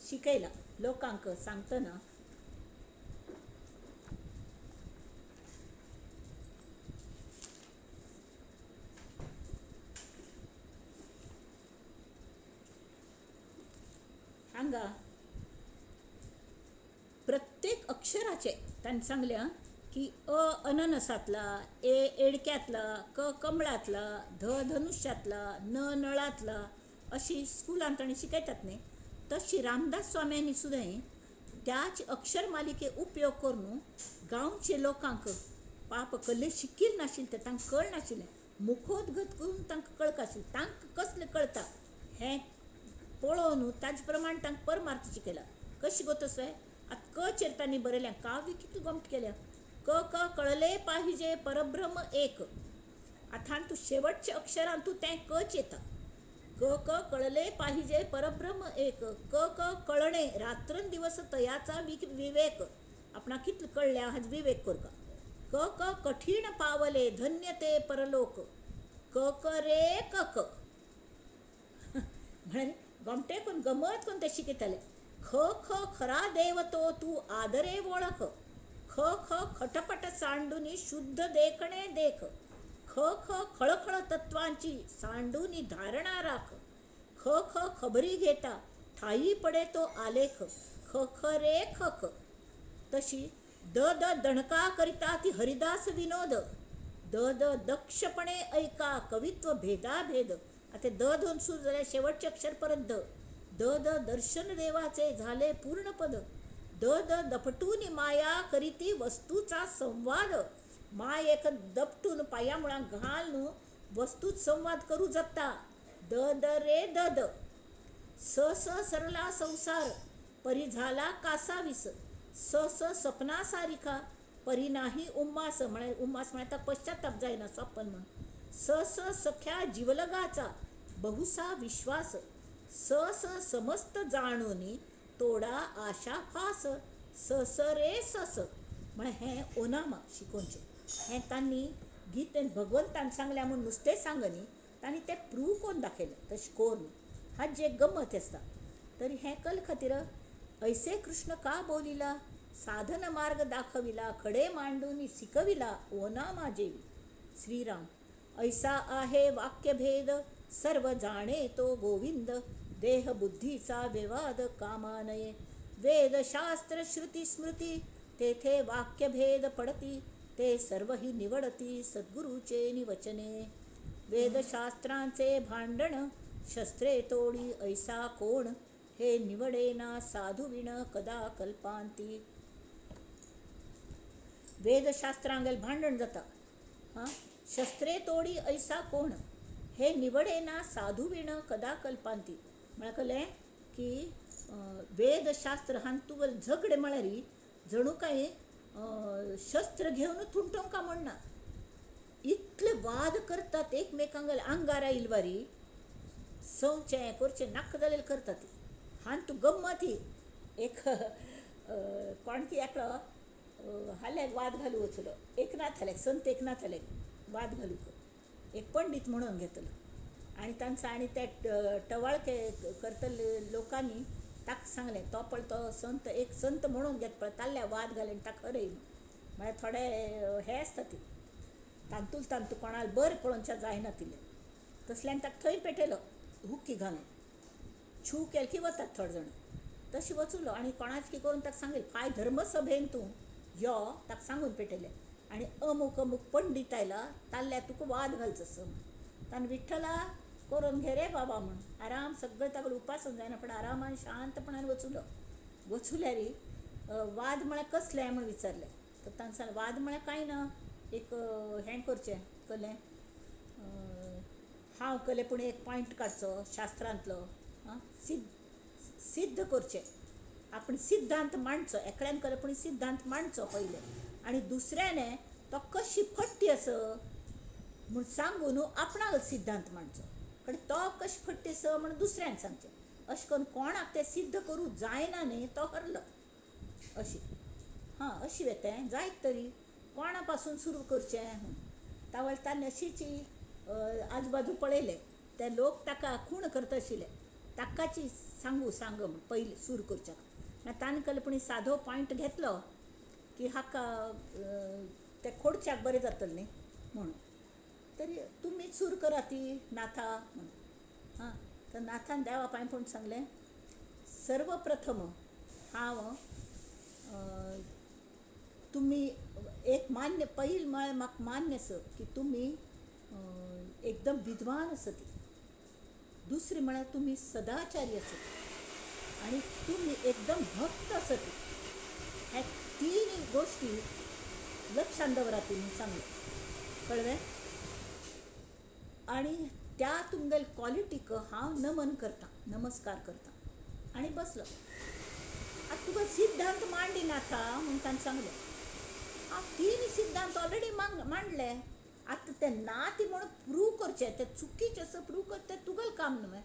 शिकयला लोकांक सांगतना. हांगा प्रत्येक अक्षराचे तांणी सांगल्या की अ अननसातला, ए एडक्यातला, क कमळातला, ध धनुष्यातला, न नळातला अशी स्कुलांत तांणी शिकयतात न्ही. तशी रामदास स्वाम्यांनी सुद्दां त्याच अक्षर मालिके उपयोग करून गांवचे लोकांक पाप कल्ले शिकील नाशिल्लें ते तांकां कळनाशिल्लें मुखोद्गत करून तांकां कळकाशिल्लें तांकां कसलें कळटा हें पळोवन ताजे प्रमाण तांकां परमार्थ शिकयला. कशें गो तसो आतां क चेर तांणी बरयलें काव्य कितलें गोमटें केल्या. क क कळले पाहिजे परब्रह्म एक. आतां तूं शेवटच्या अक्षरान तूं तें कच येता. क क कळले पाहिजे परब्रह्म एक. क क कळणे रात्रंदिवस तयाचा विवेक. आपणाक कितलें कळ्ळें हाजो विवेक करका. क क कठीण पावले धन्य ते परलोक, क क रे क क. म्हळ्यार गोमटे करून गमत करून ते शिकयताले. ख ख खरा देव तो तूं आदरे वळख, ख ख खटपट सांडूनी शुद्ध देखणे देख, ख ख खळखळ तत्वांची सांडूनी धारणा राख, ख ख खबरी घेता ठाई पडे तो आलेख, ख ख रे ख ख. तशी the the दणका करिता ती हरिदास विनोद, the the दक्षपणे ऐका कवित्व भेदाभेद. आता the दोन सुरू जाल्यार शेवटचे अक्षर परत the. The the दर्शन देवाचे झाले पूर्णपद, the the दपटून माया करीती वस्तूचा संवाद. मायेक दपटून पांया मुळां घाल न्हू वस्तूच संवाद करूं जाता. The the रे the the. स स सरला संसार परी झाला कासावीस, स स सपना सारिखा परी नाही उम्मास. म्हळ्यार उम्मास म्हळ्यार ताका पश्चाताप जायना सपन म्हणून. स स सख्या जिवलगाचा बहुसा विश्वास, स स समस्त जाणूनी तोडा आशा फास, स स रे स स. म्हळ्यार हें ओनामा शिकोवचें. हें तांणी गीतेन भगवंतान सांगलें म्हूण नुस्तें सांगनी, तांणी तें प्रूव करून दाखयलें तशें करून. हाजी एक गमत आसता. तरी हें कल खातीर ऐसे कृष्ण का बोलिला, साधन मार्ग दाखविला, खडे मांडून शिकविला ओनामा जेवी. श्रीराम ऐसा आहे वाक्यभेद सर्व जाणे तो गोविंद, देह बुद्धीचा विवाद कामा नये. वेदशास्त्र श्रुती स्मृती तेथे वाक्यभेद पडती, ते सर्वही निवडती सद्गुरूचे निवचने. वेदशास्त्रांचे भांडण शस्त्रे तोडी ऐसा कोण, हे निवडेना साधुविण कदा कल्पांती. वेदशास्त्रांगेल भांडण जाता, हां, शस्त्रे तोडी ऐसा कोण, हे निवडेना साधुविण कदा कल्पांती. म्हळ्यार कळ्ळें की वेदशास्त्र हातूंत झगडें म्हळ्यार जणू काय शस्त्र घेवन थुंटोंका म्हण ना. इतले वाद करतात एकमेकांक आंगार आयिल्ले सवचें करचें नाका जालें करतात. हातूंत गम्मत ही एक कोण की एकलो हाल्याक वाद घालूं वचलो, एकनाथाल्याक, संत एकनाथाल्याक वाद घालूंक एक पंडीत म्हणून घेतलो आनी तांचो आनी त्या टवाळके करतले लोकांनी ताका सांगलें, तो पळय तो संत एक संत म्हणून घेत पळय ताल्ल्या वाद घाले आनी ताका हरय. म्हळ्यार थोडे हे आसता ती तांतूल तांतू कोणाक बरें पळोवच्या जायना तितलें, तसल्यान ताका थंय पेटयलो हुक्की घालून छू केलें की वतात थोडे जाण. तशें वचुलो आनी कोणाच कितें करून ताका सांगलें, फाय धर्मसभेन तूं यो, ताका सांगून पेटयलें आनी अमूक अमूक पंडीत आयला ताल्ल्या तुका वाद घालचो आसा म्हूण. ताणें विठ्ठला करून घे रे बाबा म्हूण आराम सगळें ताका उपासून जायना पण आरामान शांतपणान वचुलो. वचुल्यार वाद म्हळ्यार कसलें म्हूण विचारलें तर ताणें सांगलें वाद म्हळ्यार कांय ना, एक हें करचें कसलें हांव कसलें पूण एक पॉयंट काडचो शास्त्रांतलो, आं, सिद्ध करचें, आपण सिद्धांत मांडचो, एकल्यान कसलें पूण सिद्धांत मांडचो पयलें आनी दुसऱ्याने तो कशी फट्टी आसा म्हूण सांगून आपणालो सिद्धांत मांडचो, कारण तो कशी फट्टी आसा म्हूण दुसऱ्यान सांगचें. अशें करून कोणाक तें सिद्ध करूं जायना न्ही तो हरलो. अशी हां अशी वेतें जायत तरी कोणा पासून सुरू करचें म्हूण तावळ ताणें अशीच आजूबाजू पळयलें, ते लोक ताका खूण करता आशिल्ले, ताकाची सांगू सांग म्हूण पयलीं सुरू करच्याक. मागीर ताणें कहलें पूण सादो पॉयंट घेतलो की हाका ते खोडच्याक बरें जातलें न्ही म्हणून, तरी तुमीच सुरू करा ती नाथा म्हणून. हां, तर नाथान देवा पांय पडून सांगलें, सर्वप्रथम हांव तुमी एक मान्य पयल म्हळ्यार म्हाका मान्य आसा की तुमी एकदम विद्वान आसत, दुसरें म्हळ्यार तुमी सदाचारी आसत आनी तुमी एकदम भक्त आसत. ह्या तीन गोश्टी लक्षांत दवरात म्हूण सांगलें, कळ्ळें? आनी त्या तुमगेले क्वॉलिटीक हांव नमन करतां, नमस्कार करतां. आनी बसलो. आतां तुका सिद्धांत मांडिनाथा म्हूण ताणें सांगलें. हांव तीन सिद्धांत ऑलरेडी मांडले, आतां ते ना ती म्हणून प्रूव करचें, ते चुकीचें आसा प्रूव करचें तें तुगेलें काम न्हय,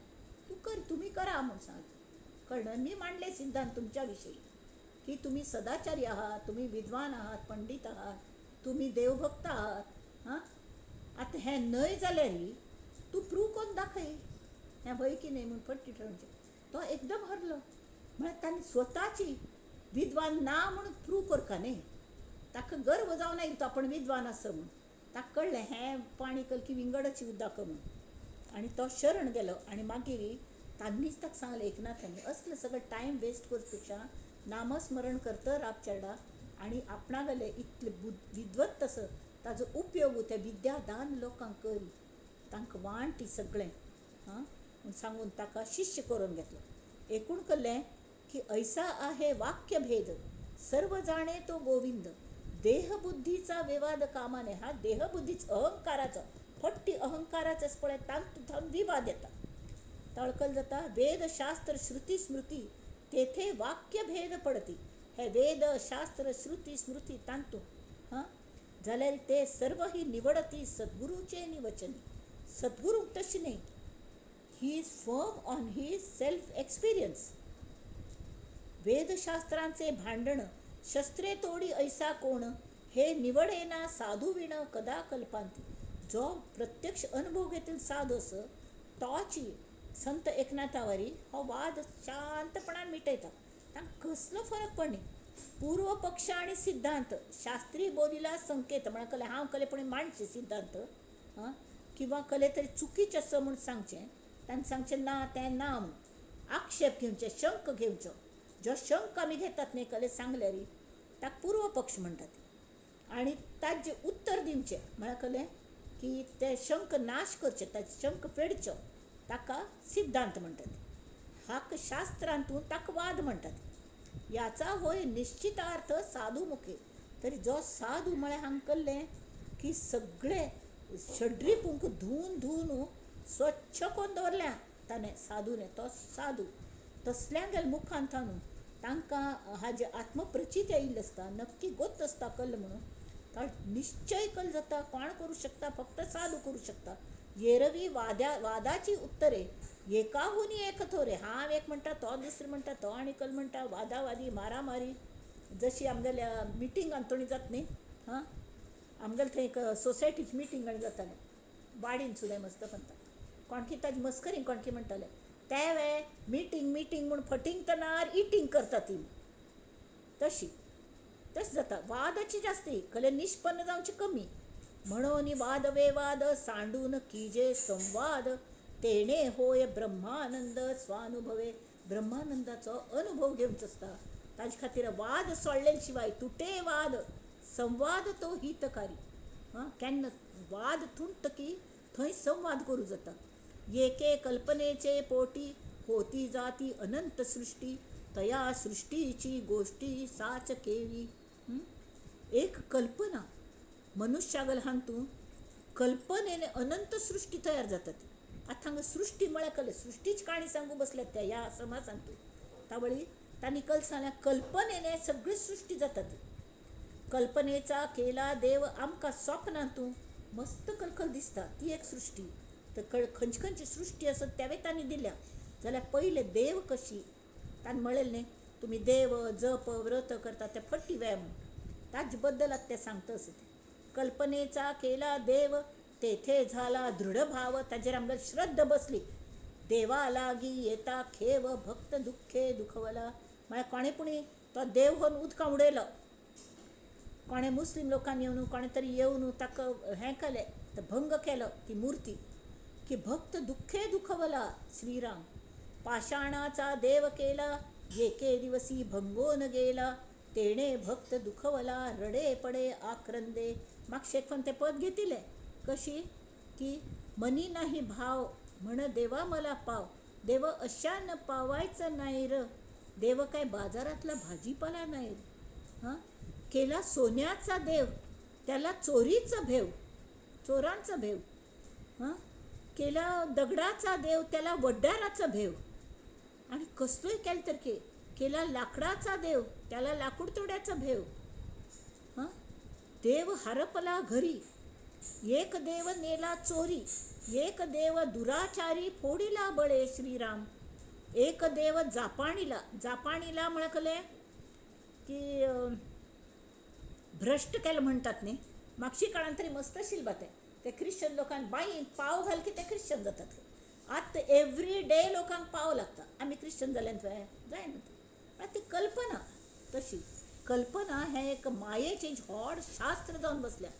तूं कर, तुमी करा म्हूण सांगलें. कळ्ळें? मी मांडले सिद्धांत तुमच्या विशीं की तुमी सदाचारी आहात, तुमी विद्वान आहात, पंडीत आहात तुमी देवभक्त आहात हां, आतां हें न्हय जाल्यार तूं प्रूव करून दाखय हें व्हय की न्हय म्हूण फट्टी ठरोवचें. तो एकदम हरलो. म्हळ्यार ताणें स्वताची विद्वान ना म्हणून प्रूव करका न्ही, ताका गर्व जावन आयलो तो आपूण विद्वान आसा म्हूण. ताका कळ्ळें हें पाणी कलकी विंगडची उदक म्हूण, आनी तो शरण गेलो. आनी मागीर तांणीच ताका सांगलें एकनाथांनी, असलें सगळें टायम वेस्ट करचे पेक्षा नामस्मरण करत राब चेडा आनी आपणागेलें इतलें विद्वत्त आसा ताजो उपयोग त्या विद्यादान लोकांक करी, तांकां वांटी सगळें हां म्हूण सांगून ताका शिश्य करून घेतलो. एकूण कल्लें की ऐसा आहे वाक्यभेद सर्व जाणे तो गोविंद, देहबुद्धीचा विवाद कामाने. हा देहबुद्धीच अहंकाराचो फट्टी अहंकाराचो पळय तातूंत विवाद येता, तळकल जाता. वेदशास्त्र श्रुती स्मृती तेथे वाक्यभेद पडती. हे वेद शास्त्र श्रुती स्मृती तांतूत हां जाल्यार ते सर्व ही निवडती सद्गुरूचे निवचनी. सद्गुरू तशी न्ही, he is firm on his self experience. वेदशास्त्रांचे भांडण शस्त्रे तोडी ऐसा कोण, हे निवडेना साधू विण कदा कल्पांती. जो प्रत्यक्ष अनुभव घेतील साधू असो तोची संत एकनाथावरी हो वाद शांतपणान मिटयता, तांकां कसलो फरक पडना. पूर्व पक्ष आनी सिद्धांत शास्त्रीय बोलीला संकेत म्हळ्यार कले हांव कले पूण मांडचे सिद्धांत हां किंवा कले तरी चुकीचें आसा म्हूण सांगचें, तांणी सांगचें ना तें ना म्हूण, आक्षेप घेवचे, शंक घेवचो. जो शंक आमी घेतात न्ही कले सांगल्यार ताका पूर्व पक्ष म्हणटात. आनी ताजें उत्तर दिवचें म्हळ्यार कलें की ते शंक नाश करचे, ताचे शंक फेडचो, ताका सिद्धांत म्हणटात. हाका शास्त्रांतून ताका वाद म्हणटात. याचा होय निश्चितार्थ साधू मुखे. तरी जो साधू म्हळ्यार हांगा कल्लें की सगळे षड्रिपूंक धुवन धुवन स्वच्छ करून दवरल्या ताणें साधूने, तो साधू तसल्यांगेल्या मुखान थावन तांकां हाजे आत्मप्रचित आयिल्लें आसता, नक्की गोत आसता कल्ल म्हणून, तो निश्चय कल जाता. कोण करूं शकता? फक्त साधू करूं शकता. येरवी वादाची उत्तरे एकाहून एक थोरे. हांव एक म्हणटा, तो दुसरें म्हणटा, तो आनी कल म्हणटा, वादावादी मारामारी जशी आमगेल्या मिटींग आंतोणी जाता न्ही हां, आमगेले थंय एक सोसायटीची मिटींग आनी जातालें वाडीन सुद्दां मस्त म्हणटा, कोणकी ताजी मस्करी कोणकी म्हणटाले ते वे मिटींग मिटींग म्हूण फटींग तनार इटींग करता ती, तशी तशें जाता. वादाची जास्ती कले निष्पन्न जावची कमी. म्हणून वाद वेवाद सांडून कीजे संवाद, तेणे होय ब्रह्मानंद स्वानुभवे. ब्रह्मानंदाचो अनुभव घेवचो आसता, ताजे खातीर वाद सोडले शिवाय तुटे वाद संवाद तो हितकारी. हां केन्ना वाद तुटकी थंय संवाद करूं जाता. एके कल्पनेचे पोटी होती जाती अनंत सृष्टी, तया सृष्टीची गोष्टी साच केवी. एक कल्पना मनुष्यागल हांतून कल्पनेने अनंत सृष्टी तयार जाता. आतां हांगा सृष्टी म्हळ्यार कले सृष्टीची काणी सांगू बसल्यात त्या ह्या समाजांतून. तावळी तांणी कल सांगल्या कल्पनेने सगळी सृष्टी जाता ती. कल्पनेचा केला देव आमकां स्वप्नांतून मस्त कलकल दिसता ती एक सृष्टी. तर खंयची खंयची सृष्टी आसत त्यावे तांणी दिल्या. जाल्यार पयले देव कशी तांणी म्हणलें न्ही तुमी देव जप व्रत करता ते फट्टी व्यायाम, ताजे बद्दल आतां तें सांगता आसा तें. कल्पनेचा केला देव तेथे झाला दृढ भाव, ताजेर आमकां श्रद्धा बसली. देवा लागी येता खेव भक्त दुःखे दुखवला. म्हळ्यार कोणें पुणी तो देव होवन उदकां उडयलो, कोणें मुस्लीम लोकांनी येवन कोणें तरी येवन ताका हें केलें, भंग केलो ती मुर्ती, की भक्त दुःखे दुखवला श्रीराम. पाषाणाचा देव केला एके दिवसी भंगोन गेला, तेणे भक्त दुखवला रडे पडे आक्रंदे. मागशे एक ते पद घेतिल्लें कशी की मनी नाही भाव म्हण देवा मला पाव, देव अशान पावायचं नाही र, देव काय बाजारातला भाजीपाला नाही. हां केला सोन्याचा देव त्याला चोरीचं भेव, चोरांचं भेव. हां केला दगडाचा देव त्याला वड्डाराचं भेव, आणि कसलोय केलं तर केला लाकडाचा देव त्याला लाकूड तोड्याचं भेव. हां देव हरपला घरी, एक देव नेला चोरी, एक देव दुराचारी फोडीला बळे श्रीराम, एक देव जापाणीला. जापाणीला म्हळ्यार की भ्रश्ट केलें म्हणटात न्ही. मागशी काळान तरी मस्त आशिल्लें बा तें. ते क्रिश्चन लोकांक बांयंत पाव घाल की ते क्रिश्चन जातात. आतां एवरी डे लोकांक पाव लागता. आमी क्रिश्चन जाल्यान जायना तें. ती कल्पना तशी कल्पना हें एक मायेचें व्हड शास्त्र जावन बसल्या.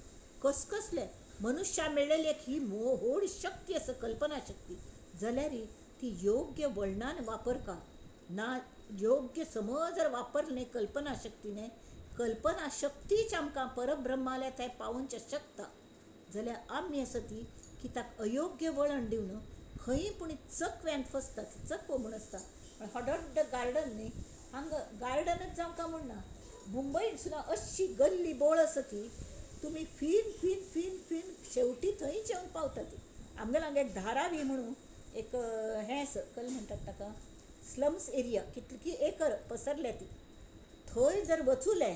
कसकसलें मनुष्या मेळ्ळेली एक ही व्हड शक्ती आसा कल्पना शक्ती, जाल्यार ती योग्य वळणान वापरका ना, योग्य समज जर वापरले कल्पना शक्तीने, कल्पना शक्तीच आमकां परब्रह्माल्या थंय पावोवचें शकता. जाल्यार आमी आसा ती की ताका अयोग्य वळण दिवन खंय पूण चकव्यान फसतात. चकवो म्हूण आसता हॉडॉड गार्डन न्ही, हांगा गार्डनच जावंक म्हूण ना, मुंबयन सुद्दां अशी गल्ली बोळ आसा ती तुमी फिन फिन फिन फिन शेवटी थंयच येवन पावता ती. आमगेल्या हांगा एक धारावी म्हणून एक हें आसा, कल म्हणटात ताका, स्लम्स एरिया, कितली एकर पसरल्या ती. थंय जर वचुले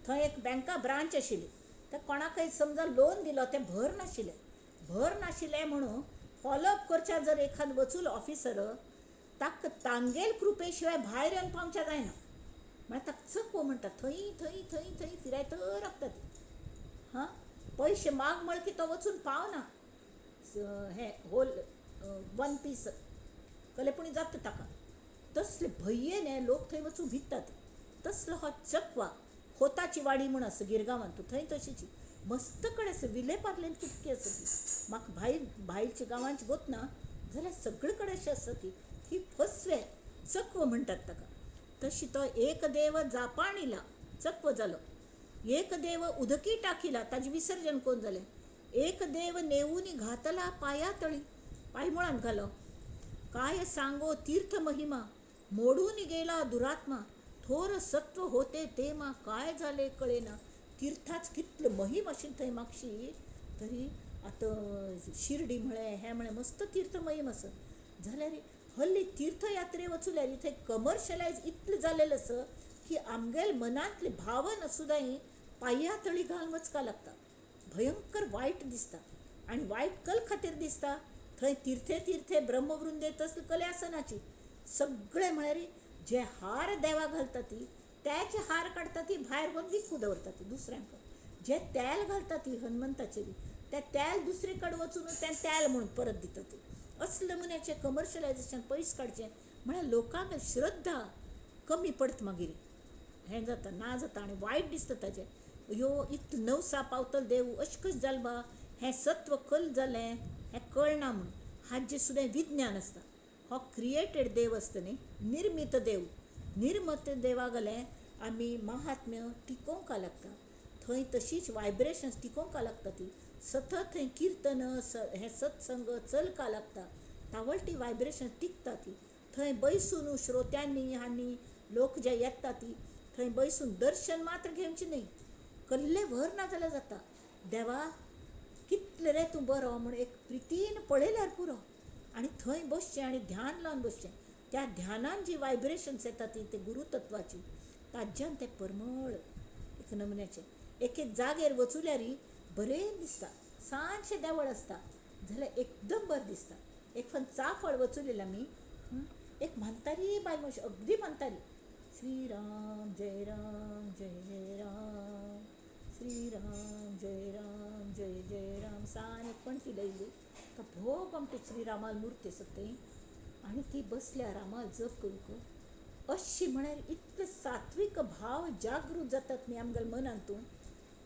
थंय एक बँका ब्रांच आशिल्ली, तर कोणाकय समजा लोन दिलो तें भर नाशिल्लें, भर नाशिल्लें म्हणून फॉलोअप करच्या जर एखाद वचूल ऑफिसर ताका तांगेल कृपे शिवाय भायर येवन पावच्या जायना. म्हळ्यार ताका चकवो म्हणटा, थंय थंय थंय थंय फिरायत रावता ती. हां, पयशे माग म्हळ की तो वचून पावना, हें होल वन पीस कलेपणी जाता ताका. तसले भंयेन लोक थंय वचून भितात. तसलो हो चकवा खोताची वाडी म्हूण आसा गिरगांवांत, थंय तशीची मस्त कडेन आसा, विले पार्लेन कितकी आसा ती. म्हाका भायर भायरच्या गांवांची गोत ना जाल्यार सगळे कडेन अशें आसा ती ही फसवे चकवो म्हणटात ताका. तशी तो एक देव जापाणीला चकवो जालो, एक देव उदकी टाकीला ताजें विसर्जन कोण जालें, एक देव नेवून घातला पाया तळी पायमुळांत घालो, काय सांगो तीर्थ महिमा मोडून गेला दुरात्मा, थोर सत्व होते ते मा काय जाले कळेना. तीर्थाच कितले महिम आशिल्ली थंय मागशी, तरी आतां शिर्डी म्हळें हें म्हळें मस्त तीर्थ महिम आसा. जाल्यार हल्ली तीर्थयात्रे वचूल्यार थंय कमर्शलायज इतलें जालेलें आसा की आमगेले मनांतली भावना सुद्दां पांया तळी घालून वचपाक लागता. भयंकर वायट दिसता आनी वायट कल खातीर दिसता. थंय तीर्थे तीर्थे ब्रह्मवृंदे तसले कले आसनाची सगळे म्हळ्यार जे हार देवा घालता ती त्याचे हार काडटा ती भायर व्हरून विकू दवरता ती दुसऱ्यांक, जे तेल घालता ती हनुमंताचेर ते तेल दुसरे कडेन वचून तें तेल म्हणून परत दिता ती. असले नमुन्याचें कमर्शलायजेशन पयस काडचें म्हळ्यार लोकांक श्रद्धा कमी पडत, मागीर हें जाता ना जाता आनी वायट दिसता ताजें. ह्यो इतलें नवसा पावतलो देव अशें कशें जालें बा, हें सत्व कल जालें हें कळना म्हूण. हाजें सुद्दां विज्ञान आसता. हो क्रिएटेड देव आसता न्ही, निर्मीत देव, निर्मत देवा गेलें आमी महात्म्य टिकोवंक लागता. थंय तशीच वायब्रेशन्स टिकोवंक लागता ती सतत थंय किर्तन हें सत्संग चलका लागता, तावळटी वायब्रेशन टिकता ती. थंय बैसून श्रोत्यांनी आनी लोक जे येता ती थंय बैसून दर्शन मात्र घेवचें न्ही, कल्ले व्हर ना जाल्यार जाता. देवा कितले रे तूं बरो म्हूण एक प्रितीन पळयल्यार पुरो. आनी थंय बसचें आनी ध्यान लावन बसचें. त्या ध्यानान जी वायब्रेशन्स येता ती ते गुरुतत्वाची ताज्यान तें परमळ एक नमुन्याचें. एक एक जाग्यार वचुल्यार बरें दिसता, सांजशें देवळ आसता जाल्यार एकदम बरें दिसता. एक फावट चाफळ वचुलेलें आमी, एक म्हातारी बायल मनीस, अगदी म्हातारी, श्रीराम जय राम जय जय राम श्रीराम जय राम जय जय राम सान एक पणटी लायिल्ली, तो भोव आमटे श्रीरामाल मूर्ती आसा थंय आनी ती बसल्या रामाल जप करूंक. अशी म्हळ्यार इतले सात्वीक भाव जागृत जातात न्ही आमगेल्या मनांतून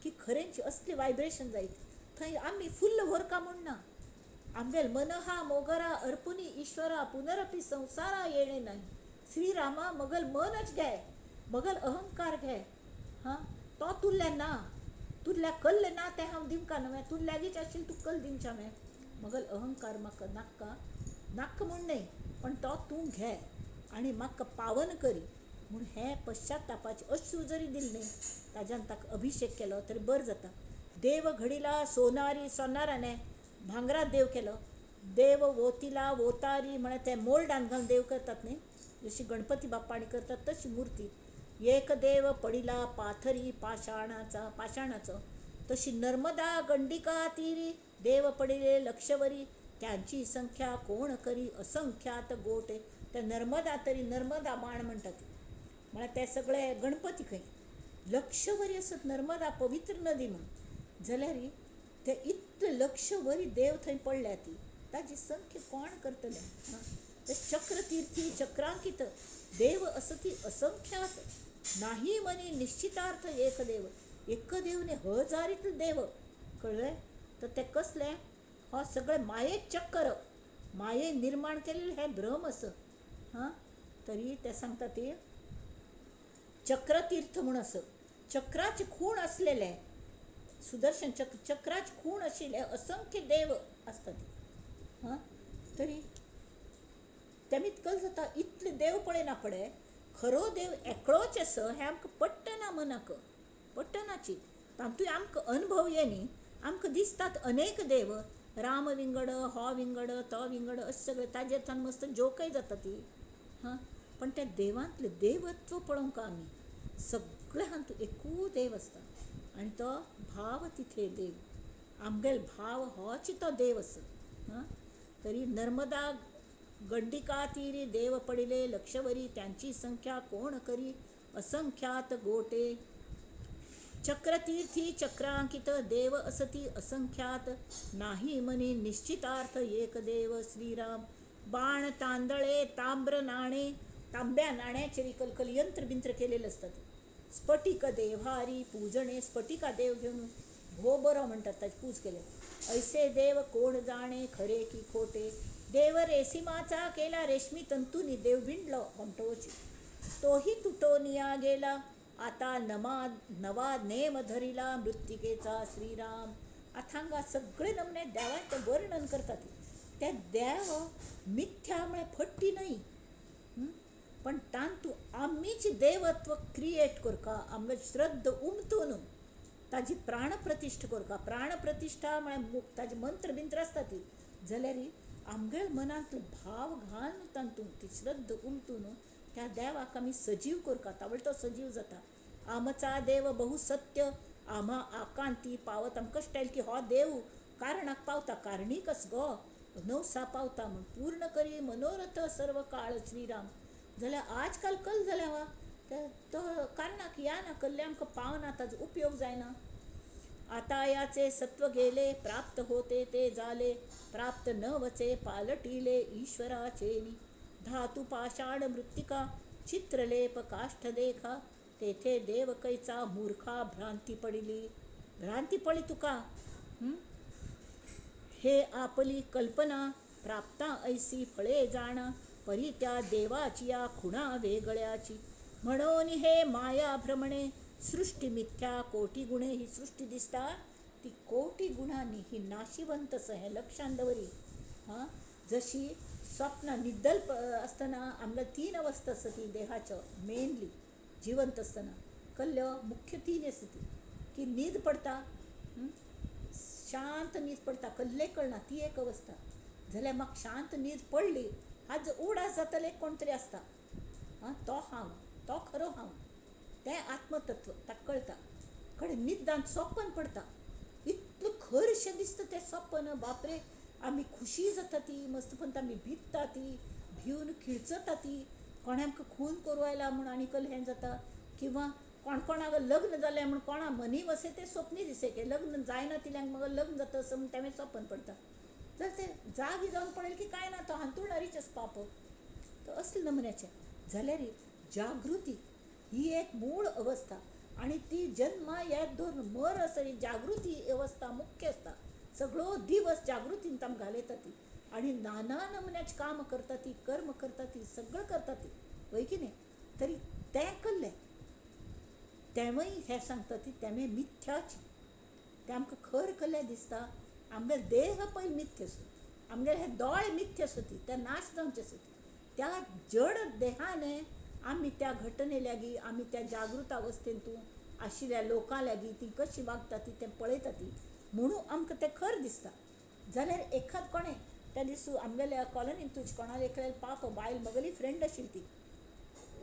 की खरेंच असले वायब्रेशन जायत. थंय आमी फुल्ल व्हरका म्हूण ना, आमगेल मनहा मोगरा अर्पुनी ईश्वरा पुनरपी संवसारा येणे नाही. श्रीरामा मगल मनच घे, मगल अहंकार घे, हां तो तुल्ल्या ना, तुल्ल्या कल्ले ना तें हांव दिवंका न्हय, तूं लागींच आशिल्लें तुका कल दिवचें हांवें, मगल अहंकार म्हाका नाक्का नाक्का म्हूण न्हय पण तो तूं घे आनी म्हाका पावन करी म्हूण. हें पश्चातापाचें अश्रू जरी दिलें न्हय ताज्यान ताका अभिशेक केलो तरी बरें जाता. देव घडिला सोनारी सोनाराने भांगरात देव केलो, देव वोतिला वोतारी म्हळ्यार ते मोल्डान घालून देव करतात न्ही, जशी गणपती बाप्पाणी करतात तशी मूर्ती. एक देव पडिला पाथरी पाषाणाचा पाषाणाचो, तशी नर्मदा गंडिका तिरी देव पडिले लक्षवरी, त्यांची संख्या कोण करी असंख्यात गोटे. त्या नर्मदा तरी नर्मदा बाण म्हणटात, म्हळ्यार ते सगळे गणपती खंय. लक्षवरी आसत नर्मदा पवित्र नदी म्हूण जाल्यार ते इतले लक्षवरी देव थंय पडल्या ती ताजी संख्या कोण करतले? ते चक्रतीर्थी चक्रांकित देव असती असंख्यात नाही मनी निश्चितार्थ एक देव. एक देव न्ही, हजारीतले देव. कळ्ळें? तर ते कसले? हो सगळे माये चक्कर, माये निर्माण केलेले हे भ्रम आसा. हां, तरी ते सांगता ती चक्रतीर्थ म्हूण आसा, चक्राचे खूण आसलेले सुदर्शन चक्र, चक्राचे खूण आशिल्ले असंख्य देव आसतात. हां, तरी तेमी कल जाता इतले देव पळयना फुडें खरो देव एकलोच आसा हें आमकां पट्टना, मनाक पट्टनाची तातूंत आमकां अनुभव ये न्ही. आमकां दिसतात अनेक देव, राम विंगड, हो विंगड, तो विंगड, अशें सगळें ताजेर मस्त जोकय जाता ती. हां, पण त्या देवांतलें देवत्व पळोवंक आमी सगळे हातूंत एकूच देव आसता आनी तो भाव तिथे देव, आमगेलो भाव होच तो देव आसा. हां, तरी नर्मदा गंडिका तीरी देव पडिले लक्षवरी त्यांची संख्या कोण करी असंख्यात गोटे. चक्रतीर्थी चक्रांकित देव असती असंख्यात नाही मनी निश्चितार्थ एक देव श्रीराम. बाण तांदळे ताम्र नाणे, तांब्या नाण्याचेर कलकल यंत्र बिंत्र केलेले असतात. स्फटिक देव्हारी पूजणे, स्फटिका देव घेवन भो बरो म्हणटात ताची पूज केले. ऐसे देव कोण जाणे खरे की खोटे. देव रेसिमाचा केला रेशमी तंतुनी देव विणलो गोमटोवची, तोही तुटोनिया गेला. आता नमा नवा नेम धरिला मृत्तिकेचा श्रीराम. आतां हांगा सगळे नमने देवाचें वर्णन करतात. त्या देव मिथ्या म्हळ्यार फट्टी न्हय, पण तातूंत आमीच देवत्व क्रिएट करता, आमगे श्रद्धा उमतून ताजी प्राणप्रतिश्ठा करता. प्राणप्रतिश्ठा म्हळ्यार ताजे मंत्र बिंत्र आसता ती, जाल्यार आमगे मनांतलो भाव घालून तातूंत ती श्रद्धा उमतून त्या देवाक आमी सजीव करता, तावळ तो सजीव जाता. आमचा देव बहु सत्य आम्हा आकांती पावत. आमकां कश्ट आयलें की हो देव कारणाक पावता, कारणीक आस गो नवसा पावता म्हूण पूर्ण करी मनोरथ सर्व काळ श्रीराम. जाल्यार आज काल कल जाल्या वा तो कारणाक या ना कल्ले आमकां पावना, ताजो उपयोग जायना. आता याचे सत्व गेले प्राप्त होते ते जाले, प्राप्त न वचे पालटिले ईश्वराचेनी. धातु पाषाण मृत्तिका चित्रलेप काष्ठ देखा, तेथे देव कैचा मूर्खा भ्रांती पडिली. भ्रांती पडली तुका. हे आपली कल्पना प्राप्ता ऐसी फळे जाणा, परी त्या देवाची या खुणा वेगळ्याची. म्हणून हे माया भ्रमणे सृष्टी मिथ्या कोटी गुणे. ही सृष्टी दिसता ती कोटी गुणांनी ही नाशिवंत आसा हें लक्षांत दवरी. हां, जशी स्वप्न निद्दल आसतना आमकां तीन अवस्था आसता ती देहाच्यो, मेनली जिवंत आसतना कल्ल्यो मुख्य तीन आसता ती की न्हीद पडटा, शांत न्हीद पडटा, कल्लें कळना, ती एक अवस्था. जाल्यार म्हाका शांत न्हीद पडली हाजो उगडास जातले कोण तरी आसता, आं तो हांव, तो खरो हांव, तें आत्मतत्व ताका कळटा. कडेन निदान सपन पडटा, इतलें खरशें दिसता तें सपन, बापरे आमी खुशी जाता ती मस्तपण, आमी भिता ती, भिवन खिळचता ती, कोणें आमकां खून करूं आयला म्हूण आनी कसलें हें जाता, किंवां कोण कोणाक लग्न जालें म्हूण कोणा मनी वसे तें स्वप्नी दिसे की लग्न जायना तिल्याक मगो लग्न जाता असो म्हूण तें सपन पडटा. तर तें जागी जावन पळयलें की कांय ना, तो हांतुळणारीच आसा पाप. तर असले नमुन्याचें जाल्यार जागृती ही एक मूळ अवस्था आनी ती जन्मा येत धरून मर आसा ही जागृती अवस्था मुख्य आसता. सगळो दिवस जागृतीन आमकां घालयता ती आनी नाना नमुन्याचें काम करता ती, कर्म करता ती, सगळें करता ती, वय की न्ही? तरी तें कल्लें तेंवूय हें सांगता ती तेमें मिथ्याची, तें आमकां खर कल्लें दिसता. आमगेले देह पयलीं मिथ्य आसा, आमगेले हे दोळे मिथ्य आसा, ती ते नाश जावचे आसा. त्या जड देहाने आमी त्या घटने लागीं, आमी त्या जागृत अवस्थेंतू आशिल्ल्या लोकां लागीं ती कशी वागता ती तें पळयता ती, म्हणून आमकां तें खर दिसता. जाल्यार एखाद कोणें त्या दीस आमगेल्या कॉलनींतूच कोणाले एकल्या पाप बायल मगली फ्रेंड आशिल्ली ती,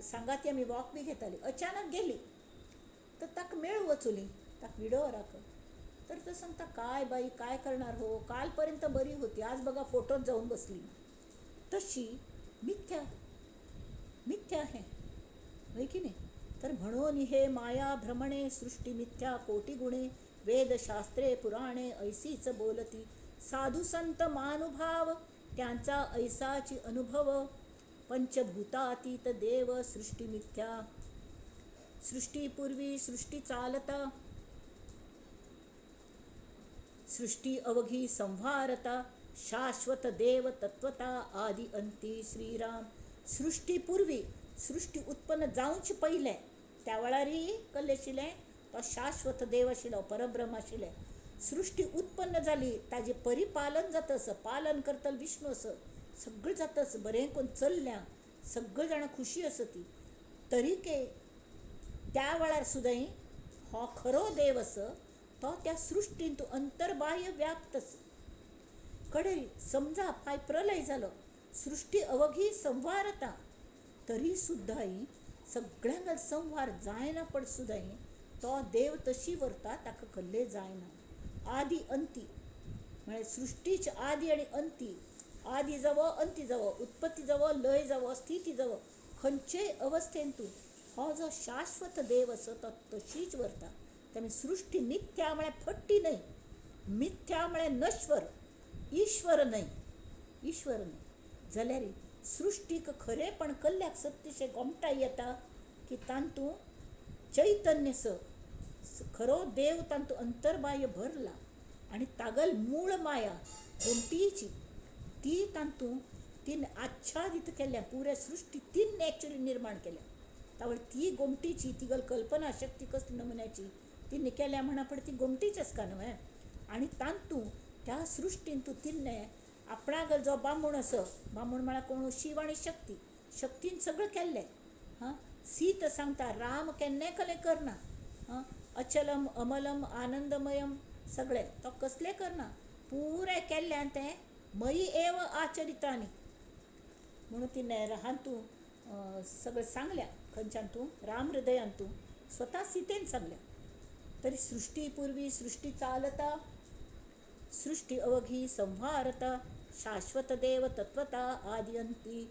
सांगा ती आमी वॉक बी घेताली, अचानक गेली तर ताका मेळूं वचुली, ताका विडोवराक. तर तो सांगता काय बाई काय करणार हो, कालपर्यंत बरी होती, आज बघा फोटोत जाऊन बसली. तशी मिथ्या, मिथ्या हें, हय की न्ही? तर म्हणून हे माया भ्रमणे सृष्टी मिथ्या कोटी गुणे वेदशास्त्रे पुराणे ऐसीच बोलती. साधू संत मानुभाव त्यांचा ऐसाची अनुभव. पंचभूतातीत देव सृष्टी मिथ्या. सृष्टीपूर्वी सृष्टी चालता सृष्टी अवघी संहारता. शाश्वत देव तत्वता आदी अंती श्रीराम. सृष्टीपूर्वी सृष्टी उत्पन्न जावचे पयलें त्या वेळारय कसलें आशिल्लें तो शाश्वत देव आशिल्लो, परब्रह्म आशिल्लें. सृष्टी उत्पन्न जाली ताजें परिपालन जाता आसा, पालन करतलो विष्णू आसा, सगळें जाता आसा, बरें करून चल्ल्या, सगळीं जाणां खुशी आसा ती. तरीके त्या वेळार सुद्दां हो खरो देव आसा तो त्या सृश्टींत अंतर्बाह्य व्याप्त आसा. कडेन समजा फाय प्रलय जालो, सृश्टी अवघी संवारता, तरी सुद्दां सगळ्यांक संवार जायना पड सुद्दां तो देव तशी व्हरता, ताका कसलें जायना. आदी अंती म्हळ्यार सृश्टीचे आदी आनी अंती, आदी जावो अंती जावो, उत्पत्ती जावो लय जावो स्थिती जावो, खंयचेय अवस्थेंतू हो जो शाश्वत देव आसा तो तशीच व्हरता. त्यामुळे सृश्टी मिथ्या म्हळ्यार फट्टी न्हय, मिथ्या म्हळ्यार नश्वर, ईश्वर न्हय, ईश्वर न्हय. जाल्यार सृश्टीक खरेपण कल्ल्याक सत्यशें गोमटाय येता की तातूंत चैतन्य स खरो देव तातूंत अंतर्बाह्य भरला आनी तागल मूळ माया गोमटीची ती तातूंत तीन आच्छादीत केल्या, पुऱ्या सृश्टी तीन एक्चुअली निर्माण केल्या. तावळ ती गोमटीची तिगल कल्पना शक्ती कसली नमुन्याची तिने केल्या म्हणा पण ती गोमटीच आसता न्हय. आनी तातूंत त्या सृश्टींतू तिने आपणागल जो बामूण आसा, बामूण म्हळ्यार कोण, शिव आनी शक्ती, शक्तीन सगळें केल्लें. हां, सीत सांगता राम केन्नाय कलें करना, हां, अचलम अमलम आनंदमयम सगळें तो कसलें करना, पुरें केल्ल्यान तें मयी एव आचरितानी म्हणून तिणें हातूंत सगळें सांगल्या. खंयच्यान तूं राम हृदयान तूं स्वता सीतेन सांगल्या. तरी सृश्टी पूर्वी सृश्टी चालता सृश्टी अवघी संहारता शाश्वत देव तत्वता आदी अंती.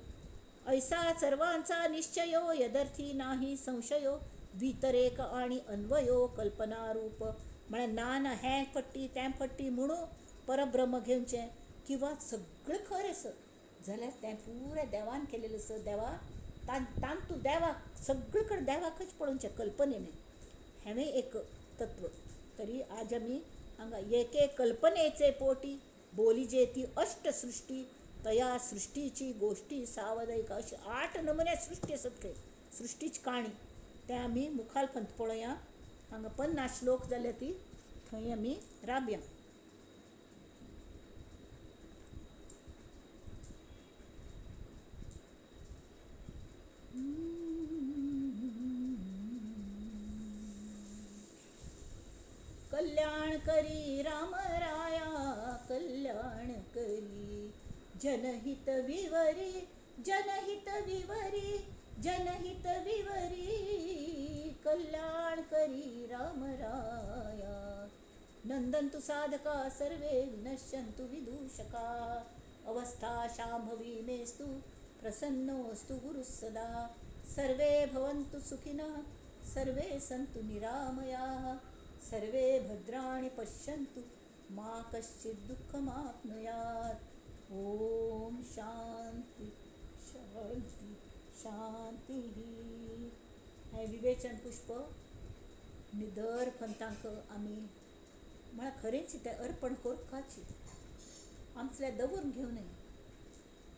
ऐसा सर्वांचा निश्चयो यदर्थी नाही संशयो वितरेक आणि अन्वयो कल्पनारूप. म्हळ्यार ना ना हें फट्टी तें फट्टी म्हणून परब्रह्म घेवचें किंवा सगळें खरें आसा जाल्यार तें पुरें देवान केलेलें आसा. देवा तातूंत देवाक सगळे कडेन देवाकच पळोवचें कल्पनेन, हेंवूय एक तत्व. तरी आज आमी हांगा एके कल्पनेचे पोटी बोलिजे ती अष्टसृष्टी तया सृष्टीची गोष्टी सावदैक. अशी 8 नमुने सृष्टी आसत खंय, सृष्टीची काणी. तें आमी मुखार फंत पळोवया. हांगा 50 श्लोक जाल्या ती थंय आमी राबया. कल्याण करी राम राया कल्याण करी, जनहित विवरी जनहित विवरी जनहित विवरी, कल्याण करी राम राया. नंदन्तु साधका सर्वे विनश्यन्तु विदूषका, अवस्था शांभवी मेस्तु प्रसन्नोऽस्तु गुरुः सदा. सर्वे भवन्तु सुखिनः सर्वे सन्तु निरामयाः, सर्वे भद्राणि पश्यन्तु मा कश्चित् दुःखमाप्नुयात्. ओम शांती शांती शांती. हें विवेचन पुष्प दर पंथांक आमी म्हळ्यार खरेंच तें अर्पण करपाची, आमचें दवरून घेवं नये.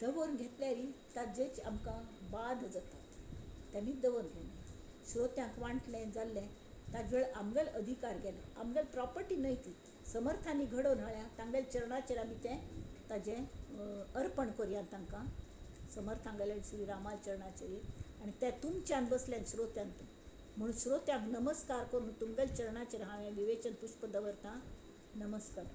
दवरून घेतल्यार ताजेच आमकां बाद जाता, तेमी दवरून घेवं नये. श्रोत्यांक वांटलें जाल्लें ताजे वेळ आमगेलो अधिकार गेलो, आमगेली प्रॉपर्टी न्हय ती, समर्थांनी घडोवन हाडल्या तांगेल्या चरणाचेर आमी तें ताजें अर्पण करुया तांकां, समर्थांगेल्या श्री रामा चरणाचेर. आनी ते तुमच्यान बसल्यान श्रोत्यान म्हणून श्रोत्यांक नमस्कार करून तुमगेल्या चरणाचेर हांवें विवेचन पुष्प दवरता. नमस्कार.